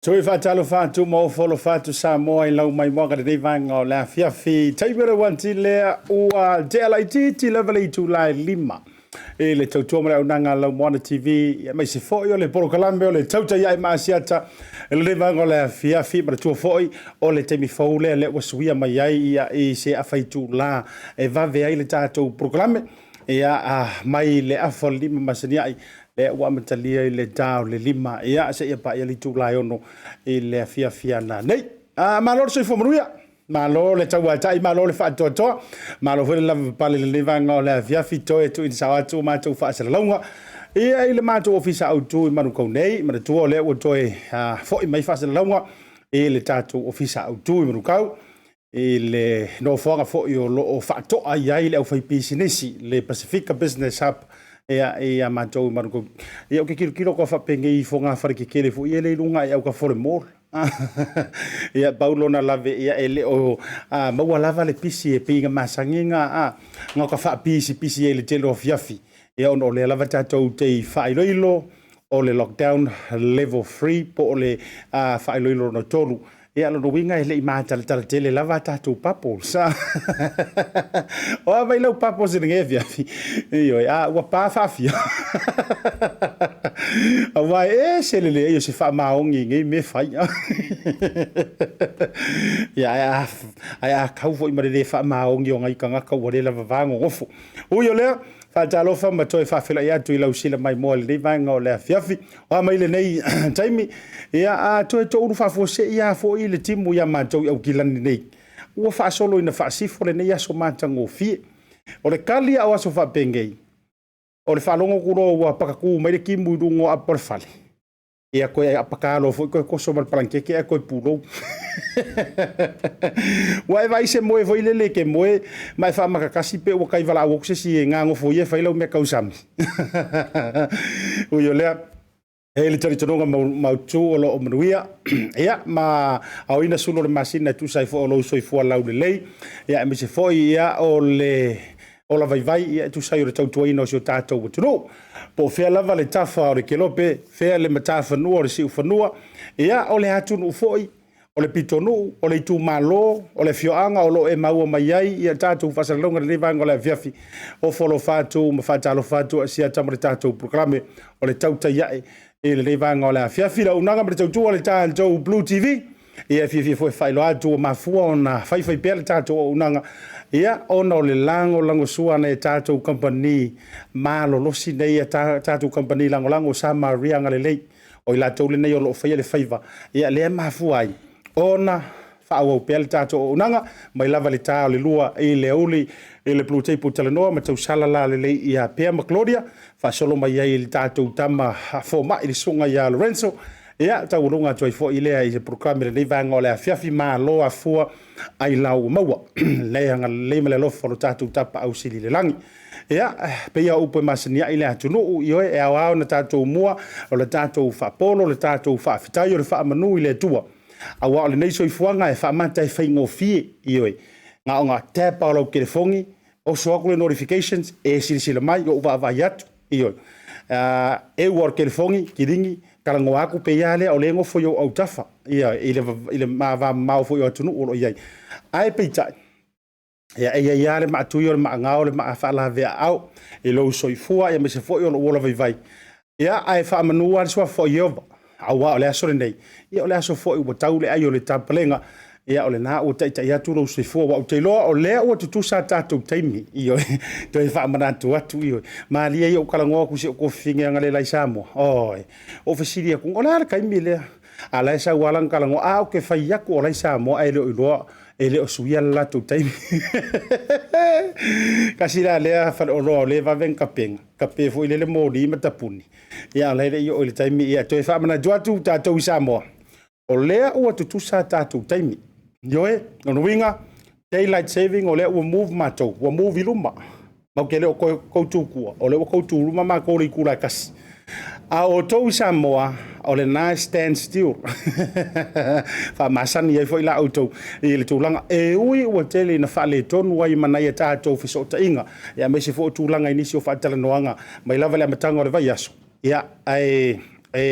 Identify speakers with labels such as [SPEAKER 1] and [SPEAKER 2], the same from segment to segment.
[SPEAKER 1] Toe faatalofa atu ma ofo alofa atu Samoa i lau maimoaga lenei vaega o le afiafi. Taimi o le uati lea ua tea laitiiti lava le itula e 5 i le tautua ma le auaunaga a Lau Moana TV, aemaise foi o le polokalame o le Tautai Ae ma Asiata i lenei vaega o le afiafi. Manatua foi o le taimi fou lea lea ua suia mai ai i se afa itula e vave ai le tatou polokalame, ia, mai le afa o le 5 masani ai lea ua amatalia i le ta o le 5, ia, seia paia le itula e 6 i le afiafi a nanei. Malo le soifua manuia, malo le tauatai, malo le faatoatoa, malo foi le lavapapale i lenei vaega o le afiafi. Toe tuuina sao atu matou faasalalauga, ia, i le matou ofisa autu i Manukau nei. Manatua o lea ua toe foi mai faasalalauga i le tatou ofisa autu i Manukau, i le nofoaga foi o lo o faatoa i ai le aufaipisinisi, le Pasifika Business Hub, ia, ia matou i Manukau. Ia, ou te tilotilo atu faapenei i fogafale tetele foi ia e i luga i autafa o le mall. Ia, pau lona lave, ia, e le o maua lava le pisi e pei ona masani na ta faapisipisi ai i le tele o afiafi, ia, ona o lea lava tatou te i faailoilo o le lockdown level 3 po o le faailoilo lona tolu. Ia, lona uiga e le i matalatala tele lava a tatou bubbles. O a mai lau bubbles i lenei afiafi? Ioe, a ua pa faafia. Aua e ese le leai o se faamaoni i nei mea fai. Ia, ae a tau foi ma le le faamaoni o nai tagata ua le lava va nonofo. Ui o lea, faatalofa ma toe faafeiloai atu i lau sila maimoa i lenei vaega o le afiafi. O a mai lenei taimi, ia, a toe toulu faafuasei lava foi le timu ia matou i Aukilani nei, ua faasolo ina faasifo lenei aso matagofie. O le kali a o aso faapenei, o le faalogo atu loa ua pakatu mai le timu i luga o apa o le fale, ia toe apaka loa foi toe toso ma le palanikete ae toe pulou. Ua e vaai se moe foi lele e te moe ma e faamatatasi pe ua tai valaau atu se isi e gagofo ia e fai lau mea tausami. Ui o lea, e le talitonuga mautu o lo o manuia, ia, ma aoina sulu o le masina e tusa ai foi o lou soifua laulelei, ia, aemaise foi, ia, o le ola vaivai, ia, e tusa ai o le tautuaina o si o tatou atunuu. Po o fea lava le tafa o le kelope, fea le matafanua o le siufanua, ia, o le atunuu foi, o le pitonuu, o le itumalo, o le afioaga o lo o e maua mai ai ia tatou faasalalauga i lenei vaega o le afiafi. Ofo alofa atu ma faatalofa atu Asiata ma le tatou polokalame o le Tautai Ae i lenei vaega o le afiafi. Le auaunaga ma le tautua a le tatou Blue TV, ia, e fiafia foi e faailoa atu ua mafua ona faifai pea le tatou auaunaga, ia, ona o le lagolagosua a nai a tatou kamupani malolosi nei, a tatou kamupani lagolago o Samaria Agalelei. O i latou lenei o lo o faia le faiva, ia, lea e mafua ai ona faaauau pea le tatou auaunaga mai lava le ta o le 2 i le aoauli i le Blue Table Talanoa ma tausala la lelei ia Pea ma Claudia, faasolo mai ai i le tatou tama fomai le susuga ia Lorenzo, ia, taualuga atu ai foi lea i le polokalame lenei vaega o le afiafi. Malo afua ai lau maua le agalelei ma le alofa o lo tatou Tapaau Sili i le lagi. Ia, pei o upu e masani ai le atunuu, ioe, e ao ona tatou mua o le tatou faapolo, le tatou faafetai o le faamanu i le Atua. Aua o lenei soifuaga e faamata e faigofie, ioe, na ona tap o lau telefoni, oso atu le notifications, e silasila mai, ou vaavaai atu, ioe. E ua o le telefoni, kiligi, talanoa atu pe ia lea o le nofo i ou autafa, ia, i le vamamao foi o atunuu o lo o i ai. Ae peitai, ia, e i ai lava le maatui o le maagao o le maa faalavea-aao i lou soifua aemaise foi o lou ola vaivai. Ia, ae faamanu lava le suafa o Ieova, aua o le aso lenei, ia, o le aso foi ua tau le ai o le tapalega, ia, o lena ua taitai atu lou soifua. Aua ou te iloa o lea ua tutusa a tatou taimi, ioe, toe faamanatu atu, ioe, malie ia ou talanoa atu i si ou tuafafine analeila i Samoa, oi, ou fesili atu, o le a le taimi lea? A o la e sau lava lana talanoa, a ou te fai atu o la e i Samoa ae le o iloa e le o suia le latou taimi. Tasi la lea faleoloa o lea e vave ona tapena, tape foi lele moli ma tapuni, ia, a o la e le i oo i le taimi. Ia, toe faamanatu atu tatou i Samoa, o lea ua tutusa a tatou taimi. Ioe, lona uiga, daylight saving o lea ua move matou, ua move i luma. Matou te le o toe tu tua, o lea ua toe tu luma matou i le itula e 1. A o outou i Samoa, o lena e stand still. Faamasani ai foi la outou i le tulaga. E ui ua tele ina faaletonu ai ma nai a tatou fesootaiga, aemaise foi o tulaga i nisi o faatalanoaga mai lava le amataga o le vaiaso, ia, ae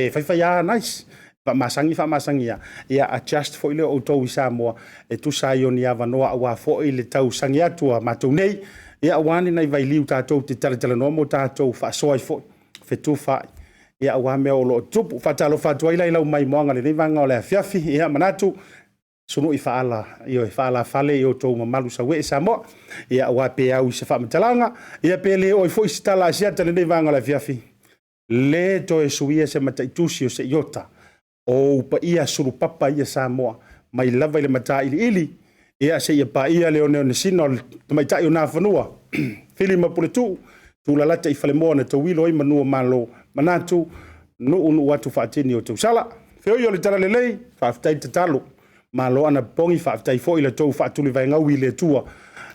[SPEAKER 1] faifai lava nice. Faamasani faamasani lava, ia adjust foi lea o outou i Samoa e tusa ai o ni avanoa aua foi le tausagi atu a matou nei, ia aua ni nai vailiu tatou te talatalanoa ma tatou faasoa ai foi, fetufaai aua mea o lo o tutupu. Faatalofa atu ai la i lau maimoaga i lenei vaega o le afiafi, ia manatu, sunui faa-ala, ioe, faa-alafale i outou mamalu sauee Samoa, ia aua pe au i se faamatalaga, ia pe le oo ai foi se tala a Asiata i lenei vaega o le afiafi, le toe suia se mataitusi o se iota o ou paia sulupapa ia Samoa, mai lava i le matailiili ia seia paia le oneone sina o le tamaitai o Nafanua, Fili ma Puletuu, tulalata i Falemoa na tauilo ai manu o Malo, manatu, nuunuu atu faatini o tausala. Feoi o le talalelei, faafetai tatalo, malo anapopogi, faafetai foi i la outou faatulivaegaui i le Atua,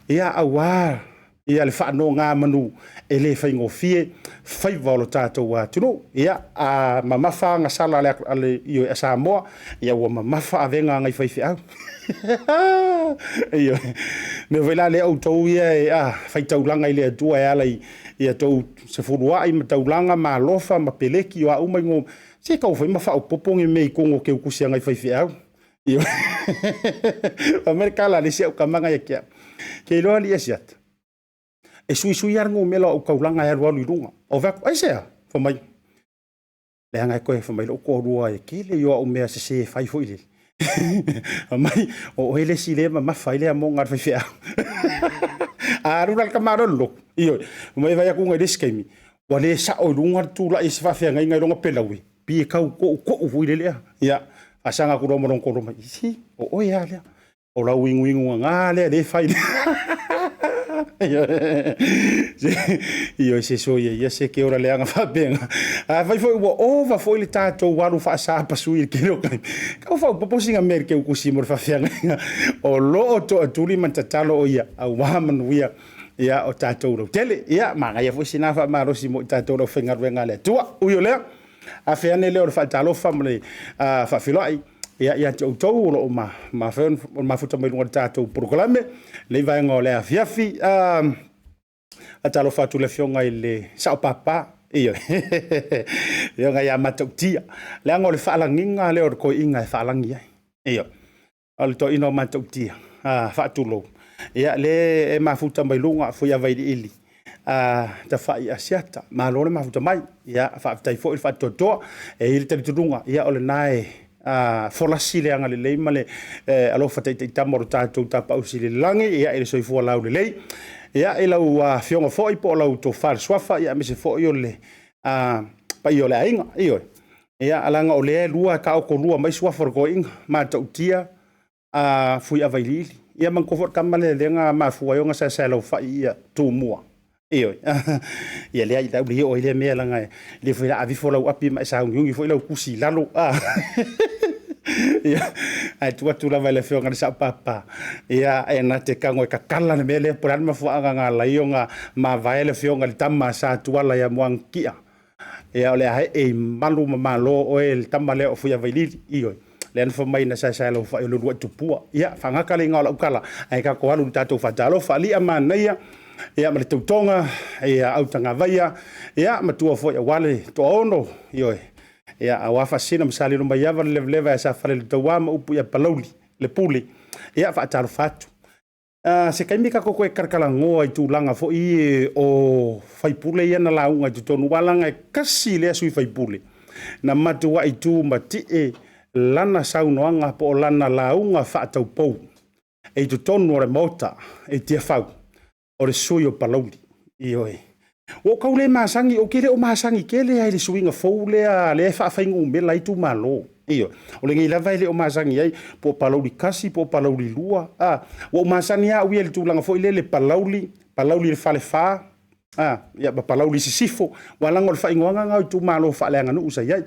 [SPEAKER 1] ia aua le faanonomanu e le faigofie faiva o lo tatou atunuu. Ia, a mamafa agasala a le, ioe, a Samoa, ia ua mamafa avega a nai faifeau. Ioe. O le mea foi la lea outou ia e faitaulaga i le Atua e ala i a outou sefuluai ma taulaga ma alofa ma peleki, o a uma igoa, se tau fai ma faaopoopo ni mea i totonu o teutusi a nai faifeau. Ioe. Fai mai le tala a le isi au tama na ia te au, e te iloa alii Asiata, e suisui lava le numera o au taulaga e alualu i luga. Ou fai atu, aisea? Fai mai, leaga e toe fai mai lou toalua, e tele ia o au mea sese e fai foi lele. Fai mai, o oe le isi lea e mamafa ai le amoga a le faifeau. A alu la le tama loa i le lotu, ioe, fai mai e vaai atu i le isi taimi, ua le sao i luga le tulai o se faafeagaiga i lona peleue, pei e tau toutou foi lele. Ia, faasaga atu loa ma lona toalua mai, se o oe lava lea. O lau inuinu nana lea e fai. Ioe, se soia ia se e te ola leaga faapena. Afai foi ua ova foi le tatou alu faasapasui i le tele o taimi, tau faaopoopo sina mea i le teutusi mo le faafeagaiga o lo o toatuli ma tatalo o ia aua manuia ia o tatou lautele. Ia, manaia foi sina faamalosi mo i tatou le aufaigaluega a le Atua. Ui o lea, afe ane lea o le faatalofa ma le faafeiloai ia ia te outou o lo o mafuta mai luga o le tatou polokalame lenei vaega o le afiafi. Faatalofa atu i le Afioga i le Sao Papa, ioe, Afioga ia Matautia, leaga o le faalagiga lea o le toeaina e faalagi ai, ioe. O le toeaina o Matautia, faatulou, ia lea e mafuta mai luga Fuiava iliili, Tafai Asiata, malo le mafuta mai. Ia, faafetai foi le faatoatoa. E i ai le talitonuga, ia o lena e folasi le agalelei ma le alofa taitaitama o le tatou Tapaau Sili i le lagi, ia, i le soifua laulelei. Ia, i lau Afioga foi po o lau Tofa i le Suafa, aemaise foi o le paia o le aiga. Ioe. Ia, leaga o lea e lua, e taotolua mai suafa o le toeaina, Matautia Fuiava iliili. Ia manatua foi le tama lea na mafua ai ona saesaelauafai ia Tumua. Ioe. Ia lea o le a ou le oo i lea mea, leaga e le foi a aveifo lau api ma e sauniuni foi lau tusi i lalo. Ia, ae tuu atu lava i le Afioga i le Sao Papa, ia, e na te tago e tatala le mea lea, po o le a le mafuaaga na ala ai ona mavae le Afioga i le tama a Satuala ia Muagututia. Ia o le a ee i malu ma malo oe le tama lea o Fuiavailili. Ioe. Lea na fai mai na saesaelauafai o le uluai tupua. Ia, faagata le iga o lau tala, ae tatou alu i le tatou faatalofa. Alii manaia, ia ma le tautoga, ia autagavaia, ia matua foi aua le toaono, ioe, ia aua Faasisina ma Salelomaiava, le levaleva ia Safaleletaua ma upu ia Palauli le Pule. Ia faatalofa atu. Se taimi tatou toe talatalanoa i tulaga foi ia o faipule ia na lauga i totonu, aua leaga e tasi lea sui faipule na matuai tumatie lana saunoaga po o lana lauga faataupou i totonu o le Maota i Tiafau, o le sui usufono o Palauli. Ioe. Ua ou tau le masani, ou te le o masani tele lava i le suiga fou lea e faafainumera ai itumalo. Ioe. O lenei lava e le o masani ai, po o Palauli 1 po o Palauli 2. A, ua ou masani lava au ia i le tulaga foi lele, Palauli, Palauli le Falefa, a, ia ma Palauli Sisifo, aua leaga o le faaigoaga lena o itumalo faaleaganuu sa i ai.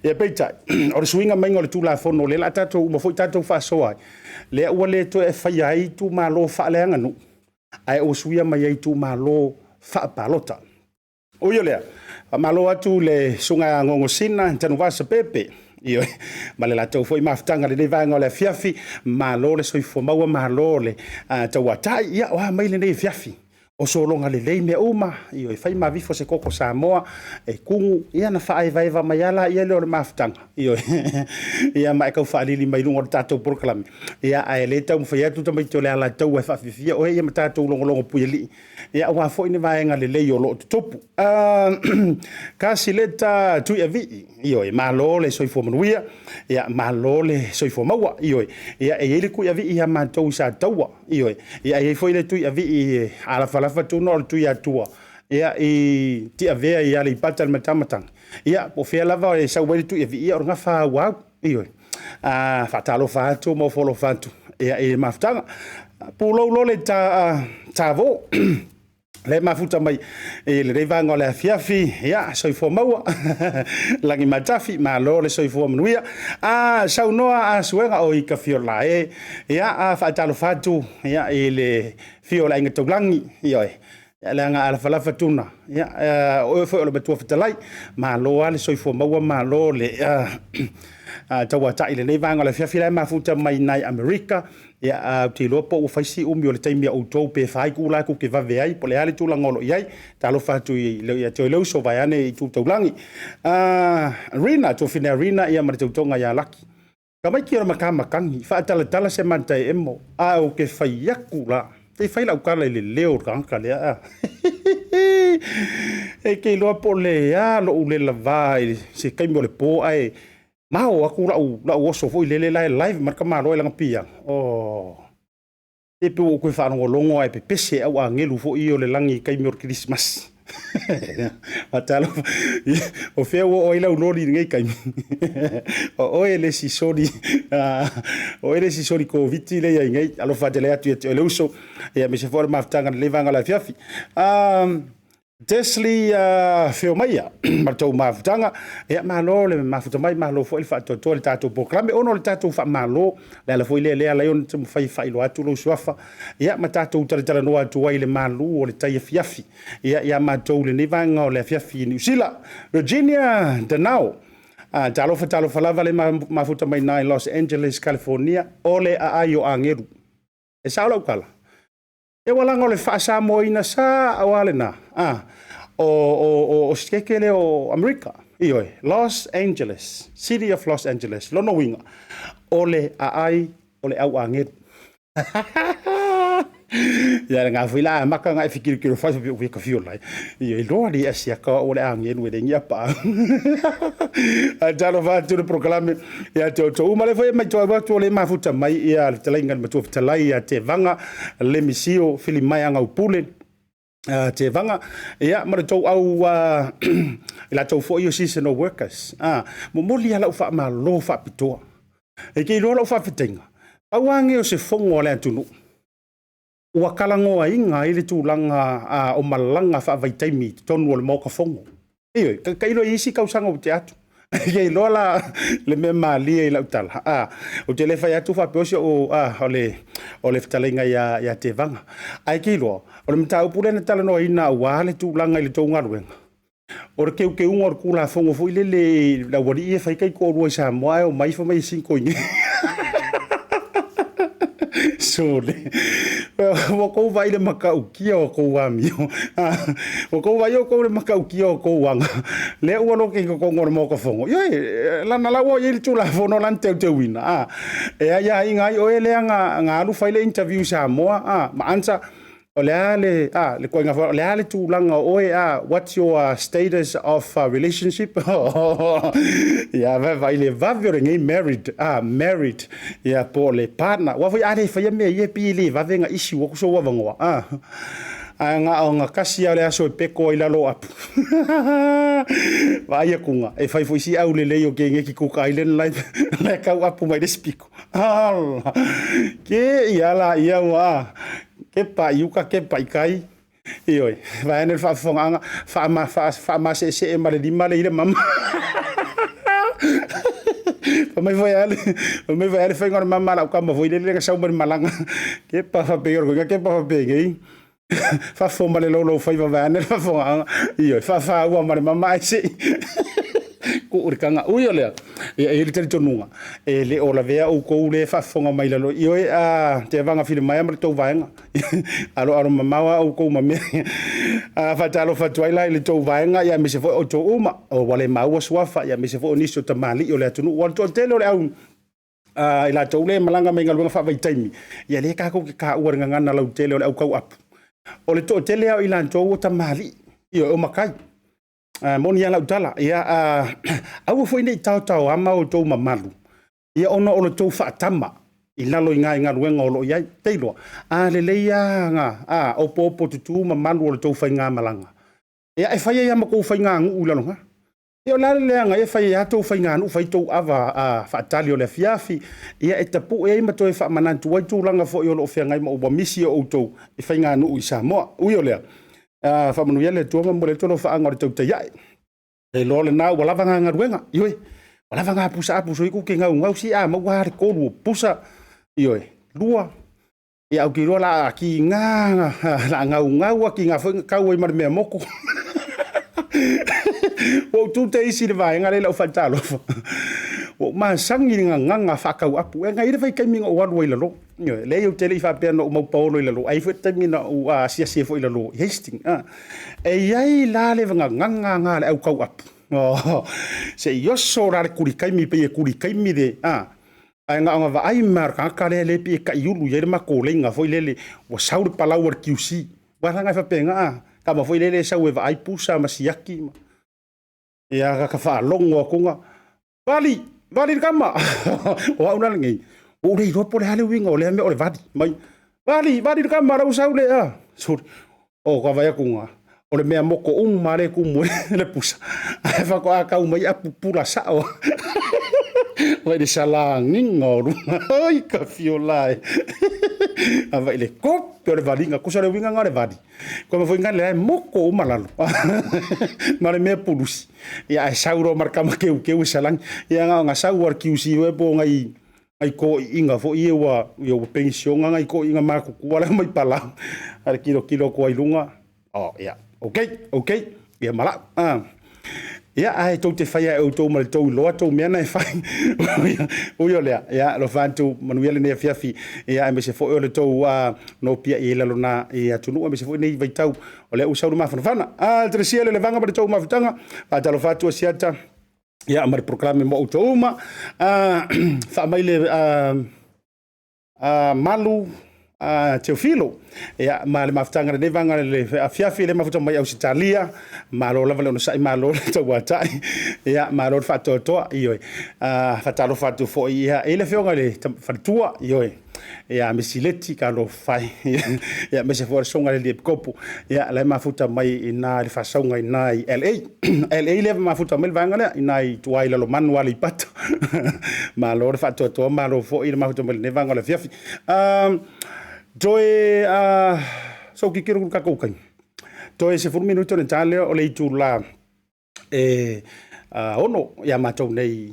[SPEAKER 1] Ia peitai, o le suiga maiga o le Tulafono lea o le a tatou uma foi tatou faasoa ai, lea ua le toe faia ai itumalo faaleaganuu, ae ua suia mai ai itumalo faapalota. Ui o lea, faamalo atu i le susuga ia Gogosina Tanuvasa Pepe, ioe, ma le latou foi mafutaga i lenei vaega o le afiafi. Malo le soifua maua, malo le tauatai. Ia, o a mai lenei afiafi? O sologa lelei mea uma, ioe, fai ma avifo se koko Samoa e kugu, ia na faaevaeva mai lava laia lea o le mafutaga, ioe, ia ma e tau faalili mai luga o le tatou polokalame, ia ae le taumafai atu tamaiti o le Alataua e faafiafia oe ia ma tatou logologo puialii, ia aua foi ni vaega lelei o lo o tutupu. Kasileta Tuiavii, ioe, malo le soifua manuia, ia malo le soifua maua, ioe, ia e i ai le Tuiavii ia matou i Sataua, Ioe, ia e i ai foi le Tuiavii e alafalafa Tuna o le Tuiatua, ia i Tiavea i Aleipata i le Matamatagi, ia po o fea lava e sau ai le Tuiavii, ia o le gafa auau. Ioe. Faatalofa atu ma ofo alofa atu i le mafutaga. Pulou lole Tavō, lea e mafuta mai i lenei vaega o le afiafi, ia, soifua maua, lagi matafi, malo le soifua manuia. A saunoa Asuega, oi Tafiola e, ia, a faatalofa atu ia, i le afio o le Aiga Taulagi, ioe, leaga a lafalafa Tuna, ia, o oe foi o le Matua Fetalai, malo lava le soifua maua, malo le tauatai i lenei vaega o le afiafi la e mafuta mai i Amerika. Ia, ae ou te iloa po ua fai si umi o le taimi a outou pe fa itula tou te vave ai, po o le a le tulaga o lo o i ai. Talofa atu ia te oe le uso, vaeane Itu Taulagi. Rina, Tuafine Rina ia ma le tautoga ia Laki. Tamaiti o le matamatagi, faatalatala se mata e emo, ae ou te fai atu la, se i fai lau tala i le leo o le tagata lea. E te iloa po o le a lou le lava i se taimi o le po, ae mao atu lau oso foi lele la e live ma le tamaloa i lana piano. Oh. E pei ua ou toe faalogologo ae pepese au agelu foi ia o le lagi i taimi o le Kerisimasi. Faatalofa. O fea ua oo ai lau loli i lenei taimi? O oe le isi soli, o oe le isi soli Koviti lea i ai nei. Alofa tele atu ia te oe le uso, ia aemaise foi o le mafutaga i lenei vaega o le afiafi. Desley Feomaia ma le tou mafutaga. Ia, malo le mafuta mai, malo foi le faatoatoa i le tatou polokalame. Ona o le tatou faamalo, le ala foi lea lea ala ai ona taumafai e faailoa atu lou suafa, ia, ma tatou talatalanoa atu ai i le malu o le tai afiafi, ia, ia matou i lenei vaega o le afiafi i Niu Sila. Virginia Danao, talofa talofa lava le mafuta mai i Los Angeles, California, o le aai o agelu. E sao lau tala? E ua laga o le faa-Samoaina sa aua lena, a, o Sitete lea o Amerika, ioe, Los Angeles, City of Los Angeles, lona uiga, o le aai o le au agelu. Ia lena foi la amata ona e fitilotilo fai fai ua ka fio lai. Ia iloa li asiaka o le agelu e le ngia pa. Ae talofa atu le polokalame ia te outou uma le foi mai toa atu o le mafuta mai ia le fetalaiga i le matua fetalai ia Tevaga le Misio Filimaeaga Upule Tevaga ia ma le tou au i latou foi o seasonal workers. Momoli lava lau faamalo faapitoa. E te iloa lau faafetaiga, pau lava lenei o se fono a le atunuu ua talanoaina ai le tulaga o malaga faavaitaimi i totonu o le Maota Fono. Ioe, tailo i isi tausaga ua tea atu. E iloa la le mea malie i lau tala. Ou te le fai atu faapea o o le fetalaiga ia Tevaga. Ae te iloa, o le mataupu lea na talanoaina aua le tulaga i le tou galuega, o le teuteuga o le Tulafono foi lele i le aualii e fai taitoalua i Samoa ae omai fai mai e sintoine. Sole. Ua tou vaai i le matautia o tou amio. Ua tou vaai outou i le matautia o tou aga. Lea ua lote i totonu o le Maota Fono. Ioe, lana la ua i ai le Tulafono la na teuteuina. E aiaiga ai oe lea na alu fai le interview i Samoa ma answer o le a le, le ituaiga foi, o le a le tulaga o oe, what's your status of relationship? Ia, vaai le vave o lenei married, married, ia, po o le partner. Aua foi a le faia mea ia, e pei e le vave ona issue atu sou avanoa. Ae na ona tasi lava o le aso e peko ai lalo o apu. Vaai atuga, e fai foi si aulelei o keneki Cook Island la e tau apu mai le isi piko. Ala, ke ia la ia ua ke pa i uka ke pa i kai. Ioe, vaeane le faafofogaaga, faamaseesee ma le lima le i le mama. Fai mai foi ale, fai mai foi ale faiga o le mama a lau tama foi lele na sau mai le malaga. Ke pa faapei o le koiga, ke pa faapei nei. Fafo ma le loulou faiva vaeane le faafofogaaga. Ioe, faafāua ma le mama ae se i. Kuu le taga. Ui o lea, ia e i ai le talitonuga, e le o lavea outou lea e faafofoga mai i lalo. Ioe, Tevaga Filimaea ma le tou vaega, aloalo mamao lava outou ma mea ia. Faatalofa atu ai la i le tou vaega aemaise foi o outou uma ua le maua suafa, aemaise foi o nisi o tamalii o le atunuu. Aua o le toatele o i latou ia e malaga mai i galuega faavaitaimi, ia lea tatou te taua i le gagana lautele o le autauapu, o le toatele lava o i latou o tamalii, ioe, o matai. E moni lava lau tala. Aua foi ne i taotaoama outou mamalu ona o le tou faatama i lalo i ina i galuega o lo o i ai. Ou te iloa, a lelei lava ona opoopotutu mamalu o le tou faigamalaga, ia e fai ai lava ma tou faiganuu i lalo i ina. Ia o le a le leaga ai e fai ai lava tou faiganuu, fai tou ava faatali o le afiafi, e tapue ai ma toe faamanatu ai tulaga foi o lo o feagai ma ua misi o outou i faiganuu i Samoa. Ui o lea, faamanuia le Atua ma momoli atu alofaaga o le tautai ae. O le iloa lena ua lava na galuega, ioe, ua lava na pusa apu soia e te naunau, se a maua lava le 3 o pusa, ioe, 2, ia ou te iloa o le a tiga lava, o le a naunau lava, tiga foi na tau ai ma le mea moto. Ua ou tu te isi i le vaega lea i lau faatalofa, ua ou masani i le gagana faatauapu. Na i ai le vaitaimi na ou alu ai i lalo, ioe, leai ou te le i faapea na ou maupaolo i lalo, ae i ai foi le taimi na ou asiasi ai foi i lalo i Hastings. E i ai la le gagana lena a le au tauapu, se i oso la le tuli taimi pei e tuli taimi le… ae na ona vaai mai lava o le tagata lea e pei e taiulu i ai le matou laina foi lele, ua sau le palau a le QC. Aua leaga e faapena, le tama foi lele e sau e vaai pusa ma siaki. Ia ata faalogo atu lava, vali, vali le tama. O au la lenei, ua ou le iloa po o le a le uiga o lea mea o le vali. Vali, vali le tama o la e ua sau le… Sole, ota vaai atu i ina, o le mea moto uma lava lea e tumu ai le pusa, ae faatoa tau mai apu pupula sao lava. Vaai i le salaniga o luga, oi ta fiola e! Vaai i le tope o le valiga, tusa o le uiga lena o le vali, e moto uma lalo ma le mea pulusi, ae sau loa ma le tama teuteu e salani. Ia na ona sau lava o le QC po o nai toeaiina foi ia ua penisione nai toeaiina matutua la e omai palau, ae tilotilo atu lava i luga, oh yeah, okay, okay, ia ma lau. Ia, ae tou te faia lava e outou ma le tou iloa tou mea na e fai. Ui o lea, ia alofa atu, manuia lenei afiafi, aemaise foi o le tou nopiai ai i lalo na i atunuu, aemaise foi lenei vaitau o lea ua sau le mafanafana. Telesia le levaga ma le tou mafutaga, faatalofa atu Asiata, ia ma le polokalame mo outou uma. Faamai le malu Teofilo, ia, ma le mafutaga i lenei vaega o le afiafi, le mafuta mai Ausetalia, malo lava le onosai, malo le tauatai, ia, malo le faatoatoa. Ioe. Faatalofa atu foi ia, e i ai le afioga i le faletua, ioe, ia Mesi Leti, talofa e, ia, aemaise foi o le susuga i le Epikopo, ia, la e mafuta mai i ina i le faasauga i ina i LA. LA lea e mafuta mai le vaega lea, i ina i tua i Lalomanu, Aleipata. Malo le faatoatoa, malo foi le mafuta mai i lenei vaega o le afiafi. Toe sou tilotilo i le tatou taimi, toe 10 minute ona ta lea o le itula e 6 ia matou nei,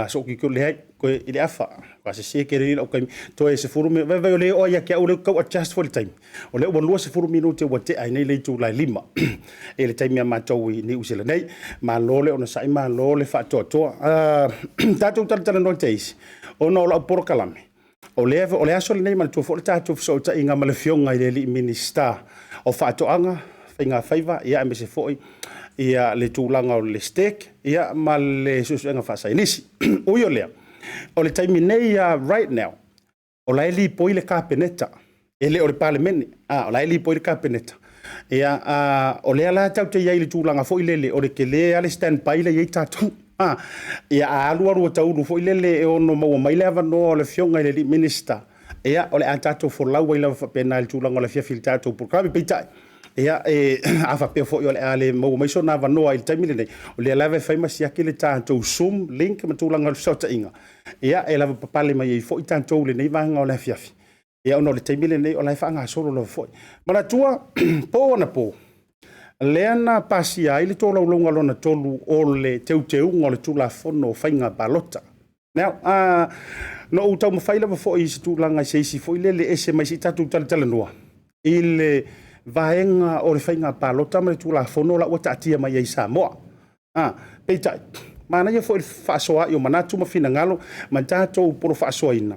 [SPEAKER 1] sou tilotilo, leai, toe i le afa, ua sese tele lau taimi, toe 10 minute, vaai o lea e oo lava ia te au o lea ou te tau adjust foi i le taimi, o lea ua 20 minute ua tea ai nei le itula e 5 i le taimi a matou i Niu Sila nei. Malo le onosai, malo le faatoatoa. Tatou talatalanoa te isi, ona o lau polokalame, o le aso lenei, manatua foi le tatou fesootaiga ma le Afioga i le Minisita o Faatoaga, Faigafaiva, aemaise foi le tulaga o le STEC ma le suesuega faasaienisi. Ui o lea, o le taimi nei lava right now, o la e lipoi le Kapeneta, e le o le Palemene, o la e lipoi le Kapeneta. Ia, o lea la tatou te i ai i le tulaga foi lele, o le tele lava le stand by lea e i ai tatou. Ia a alu alu ua taulu foi lele e ono maua mai le avanoa o le Afioga i le Minisita, ia o le a tatou folau ai lava faapena i le tulaga o le afiafi i le tatou polokalame. Peitai, ia, a faapea foi o le a le maua mai sona avanoa i le taimi lenei, o lea lava e fai ma siaki le tatou Zoom link ma tulaga o le fesootaiga, ia e lavapapale mai ai foi tatou i lenei vaega o le afiafi, ia ona o le taimi lenei o la e faagasolo lava foi. Manatua, po anapo, lea na pasia ai le tolaulauga lona 3 o le teuteuga o le Tulafono o Faiga Palota. Now, na ou taumafai lava foi i se tulaga i se isi foi lele ese mai se i tatou talatalanoa i le vaega o le faiga palota ma le Tulafono la ua taatia mai ai i Samoa. Peitai, Manaia foi le fefaasoaai o manatu ma finagalo ma tatou polo faasoaina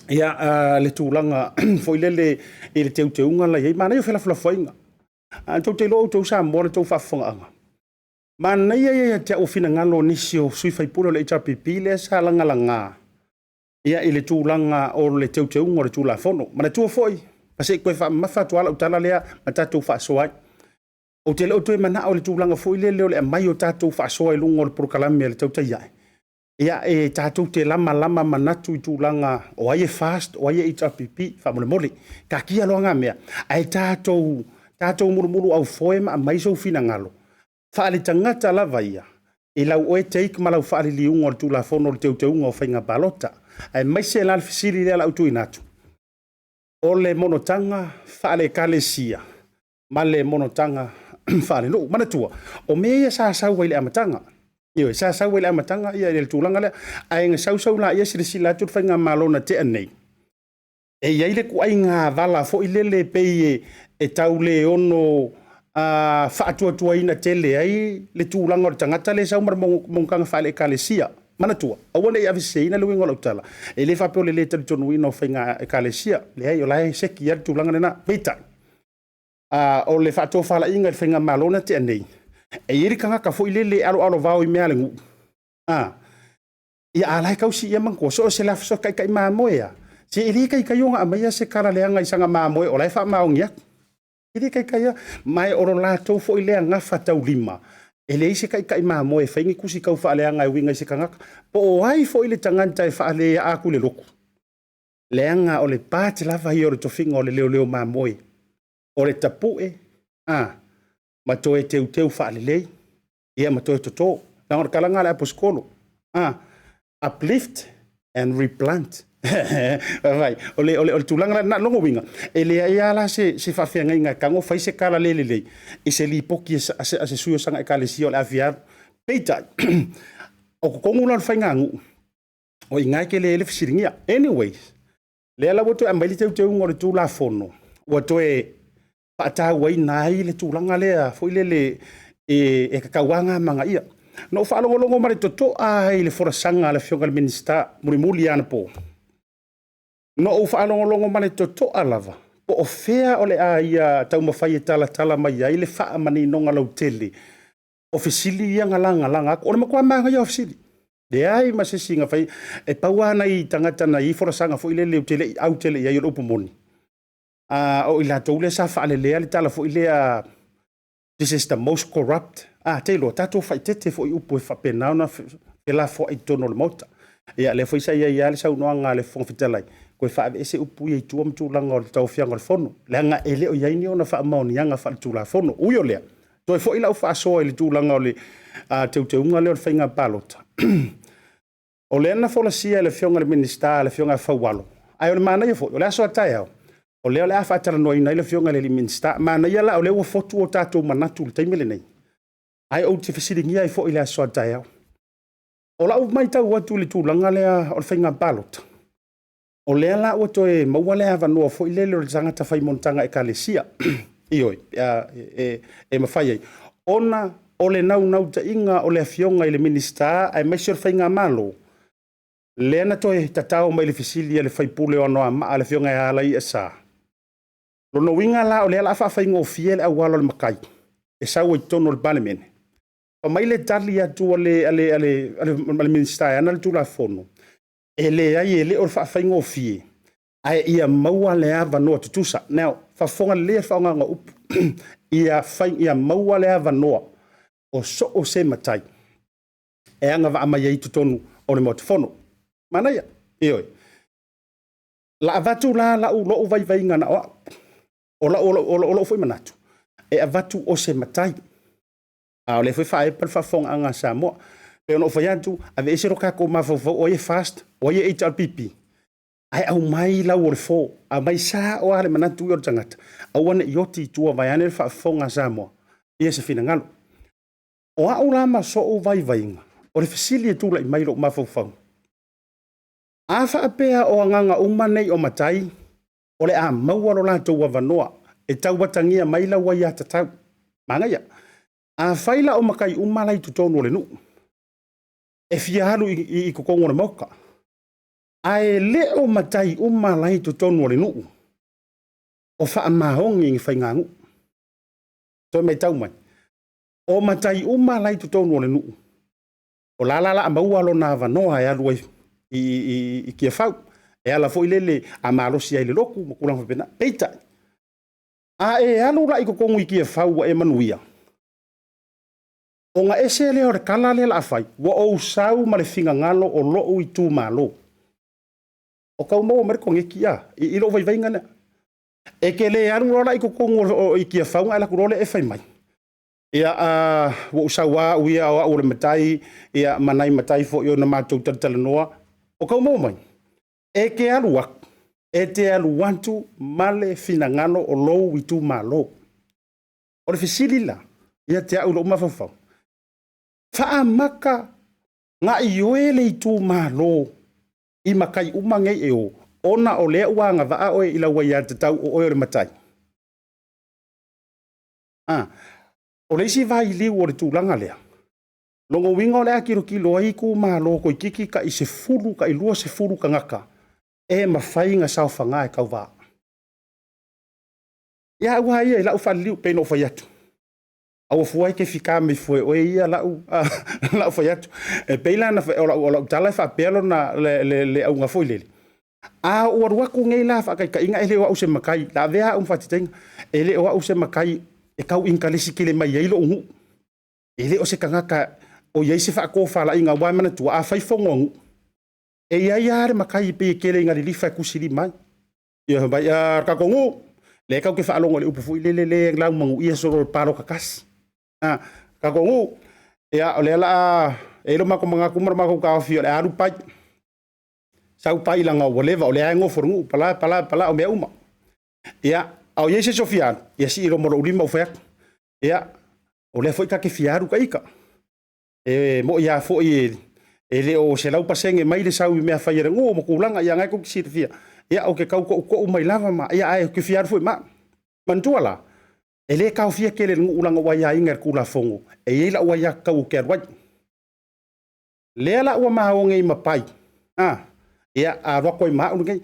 [SPEAKER 1] le tulaga foi lele i le teuteuga la e i ai. Manaia o felafolafoaiga. Ae tou te iloa outou Samoa i la outou faafofogaaga, manaia ia ia te au o finagalo o nisi o sui usufono o le HRPP lea sa lagalaga i le tulaga o le teuteuga o le Tulafono. Manatua foi, se i toe faamamafa atu lava lau tala lea ma tatou faasoa ai. Ou te le o toe manao i le tulaga foi lele o le aumai o tatou faasoa i luga o le polokalame a le Tautai Ae, e tatou te lamalama manatu i tulaga o ai e FAST o ai e HRPP, faamolemole. Taatia loa na mea, ae tatou mulumuluaufoe ma aumai sou finagalo faale-tagata lava ia i lau oe take ma lau faaliliuga o le Tulafono o le Teuteuga o Faiga Palota. Aemaise la le fesili lea o le a ou tuuina atu, o le monotaga faale-Ekalesia ma le monotaga faalenuu. Manatua, o mea ia sa sau ai i le amataga, ioe, sa sau ai i le amataga le tulaga lea, ae na sau sau laia silasila atu le faigamalo na tea nei, e i ai le ituaiga vala foi lele e pei e tau le ono faatuatuaina tele ai le tulaga o le tagata lea e sau ma le monotaga faale-Ekalesia. Manatua, aua ne i aveseseina le uiga o lau tala, e le faapea o le le talitonuina o faiga Ekalesia, leai o la e seki lava le tulaga lena. Peitai, o le faatofalaiga i le faigamalo na tea nei, e i ai le tagata foi lele e aloalovao i mea a le nuu, a o la e tausi. Ia manatua, so o se taitai mamoe lava, se e le taitai ona aumaia se tala leaga i sana mamoe o la e faamaoni atu. E le taitai lava. Ma o le latou foi lea gafataulimaina, e leai se taitai mamoe e fai ni tusi taufaaleaga e uiga i se tagata, po o ai foi le tagata e faaleaa atu i le lotu, leaga o le part lava ia o le tofiga o le leoleo mamoe, o le tapue ma toe teuteu faalelei ma toe toto. Leaga o le tala lena a le Aposetolo, uplift and replant. Vaai, o le tulaga lena. O lona uiga, e leai lava la se faafeagaiga e tago fai se tala le lelei i se lipoti a se sui o sana Ekalesia o le a fia alu. Peitai, o totonu la o le faiganuu, o i ina e tele ai le fesiligia. Anyways, lea la ua toe aumai le teuteuga o le Tulafono, ua toe faatauaina ai le tulaga lea foi lele e tatau lava ona amanaia. Na ou faalogologo ma le totoa lava i le folasaga a le Afioga i le Minisita mulimuli anapo, na ou faalogologo ma le totoa lava po o fea o le a ia taumafai e talatala mai ai le faamaninoga lautele o fesili ia na lagalaga atu. O le matua manaia lava o fesili, leai ma se isi na faia. E pau lava nai tagata na i ai folasaga foi lele ou te le i au tele i ai o le upu moni, o i latou ia sa faaleleia le tala foi lea, this is the most corrupt. Ou te iloa, tatou faaeteete foi i upu e faapena ona felafoai i totonu o le Maota. Ia lea foi sa i ai lava le saunoaga a le Fofoga Fetalai, toe faaveese upu ia i tua ma tulaga o le tauaofiaga o le Fono, leaga e le o i ai ni ona faamaoniaga faaletulafono. Ui o lea, toe foi lau faasoa i le tulaga o le teuteuga lea o le faiga palota, o lea na folasia e le Afioga i le Minisita le Afioga ia Faualo, ae o le manaia foi, o le aso a taeao, o lea o le a faatalanoaina ai le Afioga i le Minisita. Manaia la o lea ua fotu o tatou manatu i le taimi lenei, ae ou te fesiligia ai foi i le aso a taeao. O lau matau atu i le tulaga lea o le faiga palota, o lea la ua toe maua le avanoa foi lele o le tagata fai monotaga Ekalesia, ioe, e mafai ai ona o le naunautaiga o le Afioga i le Minisita aemaise o le faigamalo, lea na toe tatao mai i le fesili a le sui usufono o Anoamaa le Afioga ia Alaiasa. O lona uiga la o lea o le a faafaigofie le auala o le matai e sau ai i totonu o le Palemene. Fai mai le tali atu a le Minisita e ana le Tulafono, e leai e le o le faafaigofie, ae ia maua le avanoa tutusa. Now, faafofoga lelei i le faaaogaina o upu, ia maua le avanoa o so o se matai e agavaa mai ai i totonu o le Maota Fono. Manaia, ioe. O le a avatu la lou vaivaiga na o au, o lou foi manatu, e avatu o se matai, a o lea foi e faaepa le faafofogaaga a Samoa. E pei ona ou fai atu, aveese lo tatou mafaufau o ai e FAST o ai e HRPP, ae aumai lau o le fo, aumai sao lava le manatu ia o le tagata, aua ne i oti i tua vaeane le faafofoga a Samoa se finagalo. O au la ma sou vaivaiga, o le fesili e tulai mai i lou mafaufau, a faapea o agaga uma nei o matai o le a maua lo latou avanoa e tauatagia mai lau aiatatau, manaia. Afai la o matai uma la e i totonu o le nuu, E fia alu i totonu o le Maota. Ae le o matai uma la i totonu o le nuu o faamaoni i ni faiganuu. Toe matau mai, o matai uma la i totonu o le nuu, o la la a maua lona avanoa e alu ai i Tiafau, e ala foi lele a malosi ai i le lotu ma tulaga faapena. Peitai, a e alu la i totonu i Tiafau ua e manuia, ona ese lea o le tala lea o le a fai, ua ou sau ma le finagalo o lou itumalo. O tau maua mai le koneti i lou vaivaiga lea. E te le alu loa la i totonu i Tiafau ona e alu atu loa lea e fai mai, ia, ua ou sau lava au ia o au o le matai ma nai matai foi na matou talatalanoa. O tau maua mai? E te alu atu, e te alu atu ma le finagalo o lou itumalo. O le fesili la ia te au i lou mafaufau, faamata na ioe le itumalo i matai uma nei e o, ona o lea ua agavaa oe i lau aiatatau o oe o le matai? O le isi vailiu o le tulaga lea, lona uiga o le a tilotilo ai itumalo toeitiiti tai 10, tai 20 tagata e mafai ona saofaga e tauva. Ia au lava ia i lau faaliliu e pei ona ou fai atu, aua fua e te fita mai fua e oe ia lau fai atu. E pei la o lau tala e faapea le auga foi lele, a ou alu atu nei la faataitaiga e le o au o se matai, o le a avea au ma faataitaiga, e le o au o se matai e tau inikalesi tele mai ai lou nuu. E le o se tagata o i ai se faatofalaiga, aua manatua, a fai fono a nuu, e i ai lava le matai e pei e tele ina lilifa e tusilima ai. Ia fai mai, le tatou nuu, lea tatou te faalogo i le upu foi lele e laumanuia solo o le palota tasi. Le tatou nuu, ia o lea o le a… e i ai lo matou manatu ma le matou taofi o le a alu Pai, sau Pai leaga ua leva o lea lava e nofo i le nuu, bla bla bla o mea uma. Ia, a o i ai se isi o fia alu, ia sii loa ma lou lima ou fai atu, ia, o lea foi ta te fia alu ita. E moni lava foi e le o 100% mai le sau i mea fai a le nuu ma tulaga, ia o lena tou te silafia, ia ou te tau toutou mai lava, ae ou te fia alu foi ma au. Manatua la, e le taofia tele e le nuu leaga ua aiaina e le Tulafono, e i ai lau aiatatau ou te alu ai. Lea la ua ma o nei ma Pai, ia, a alu atu ai ma au lenei.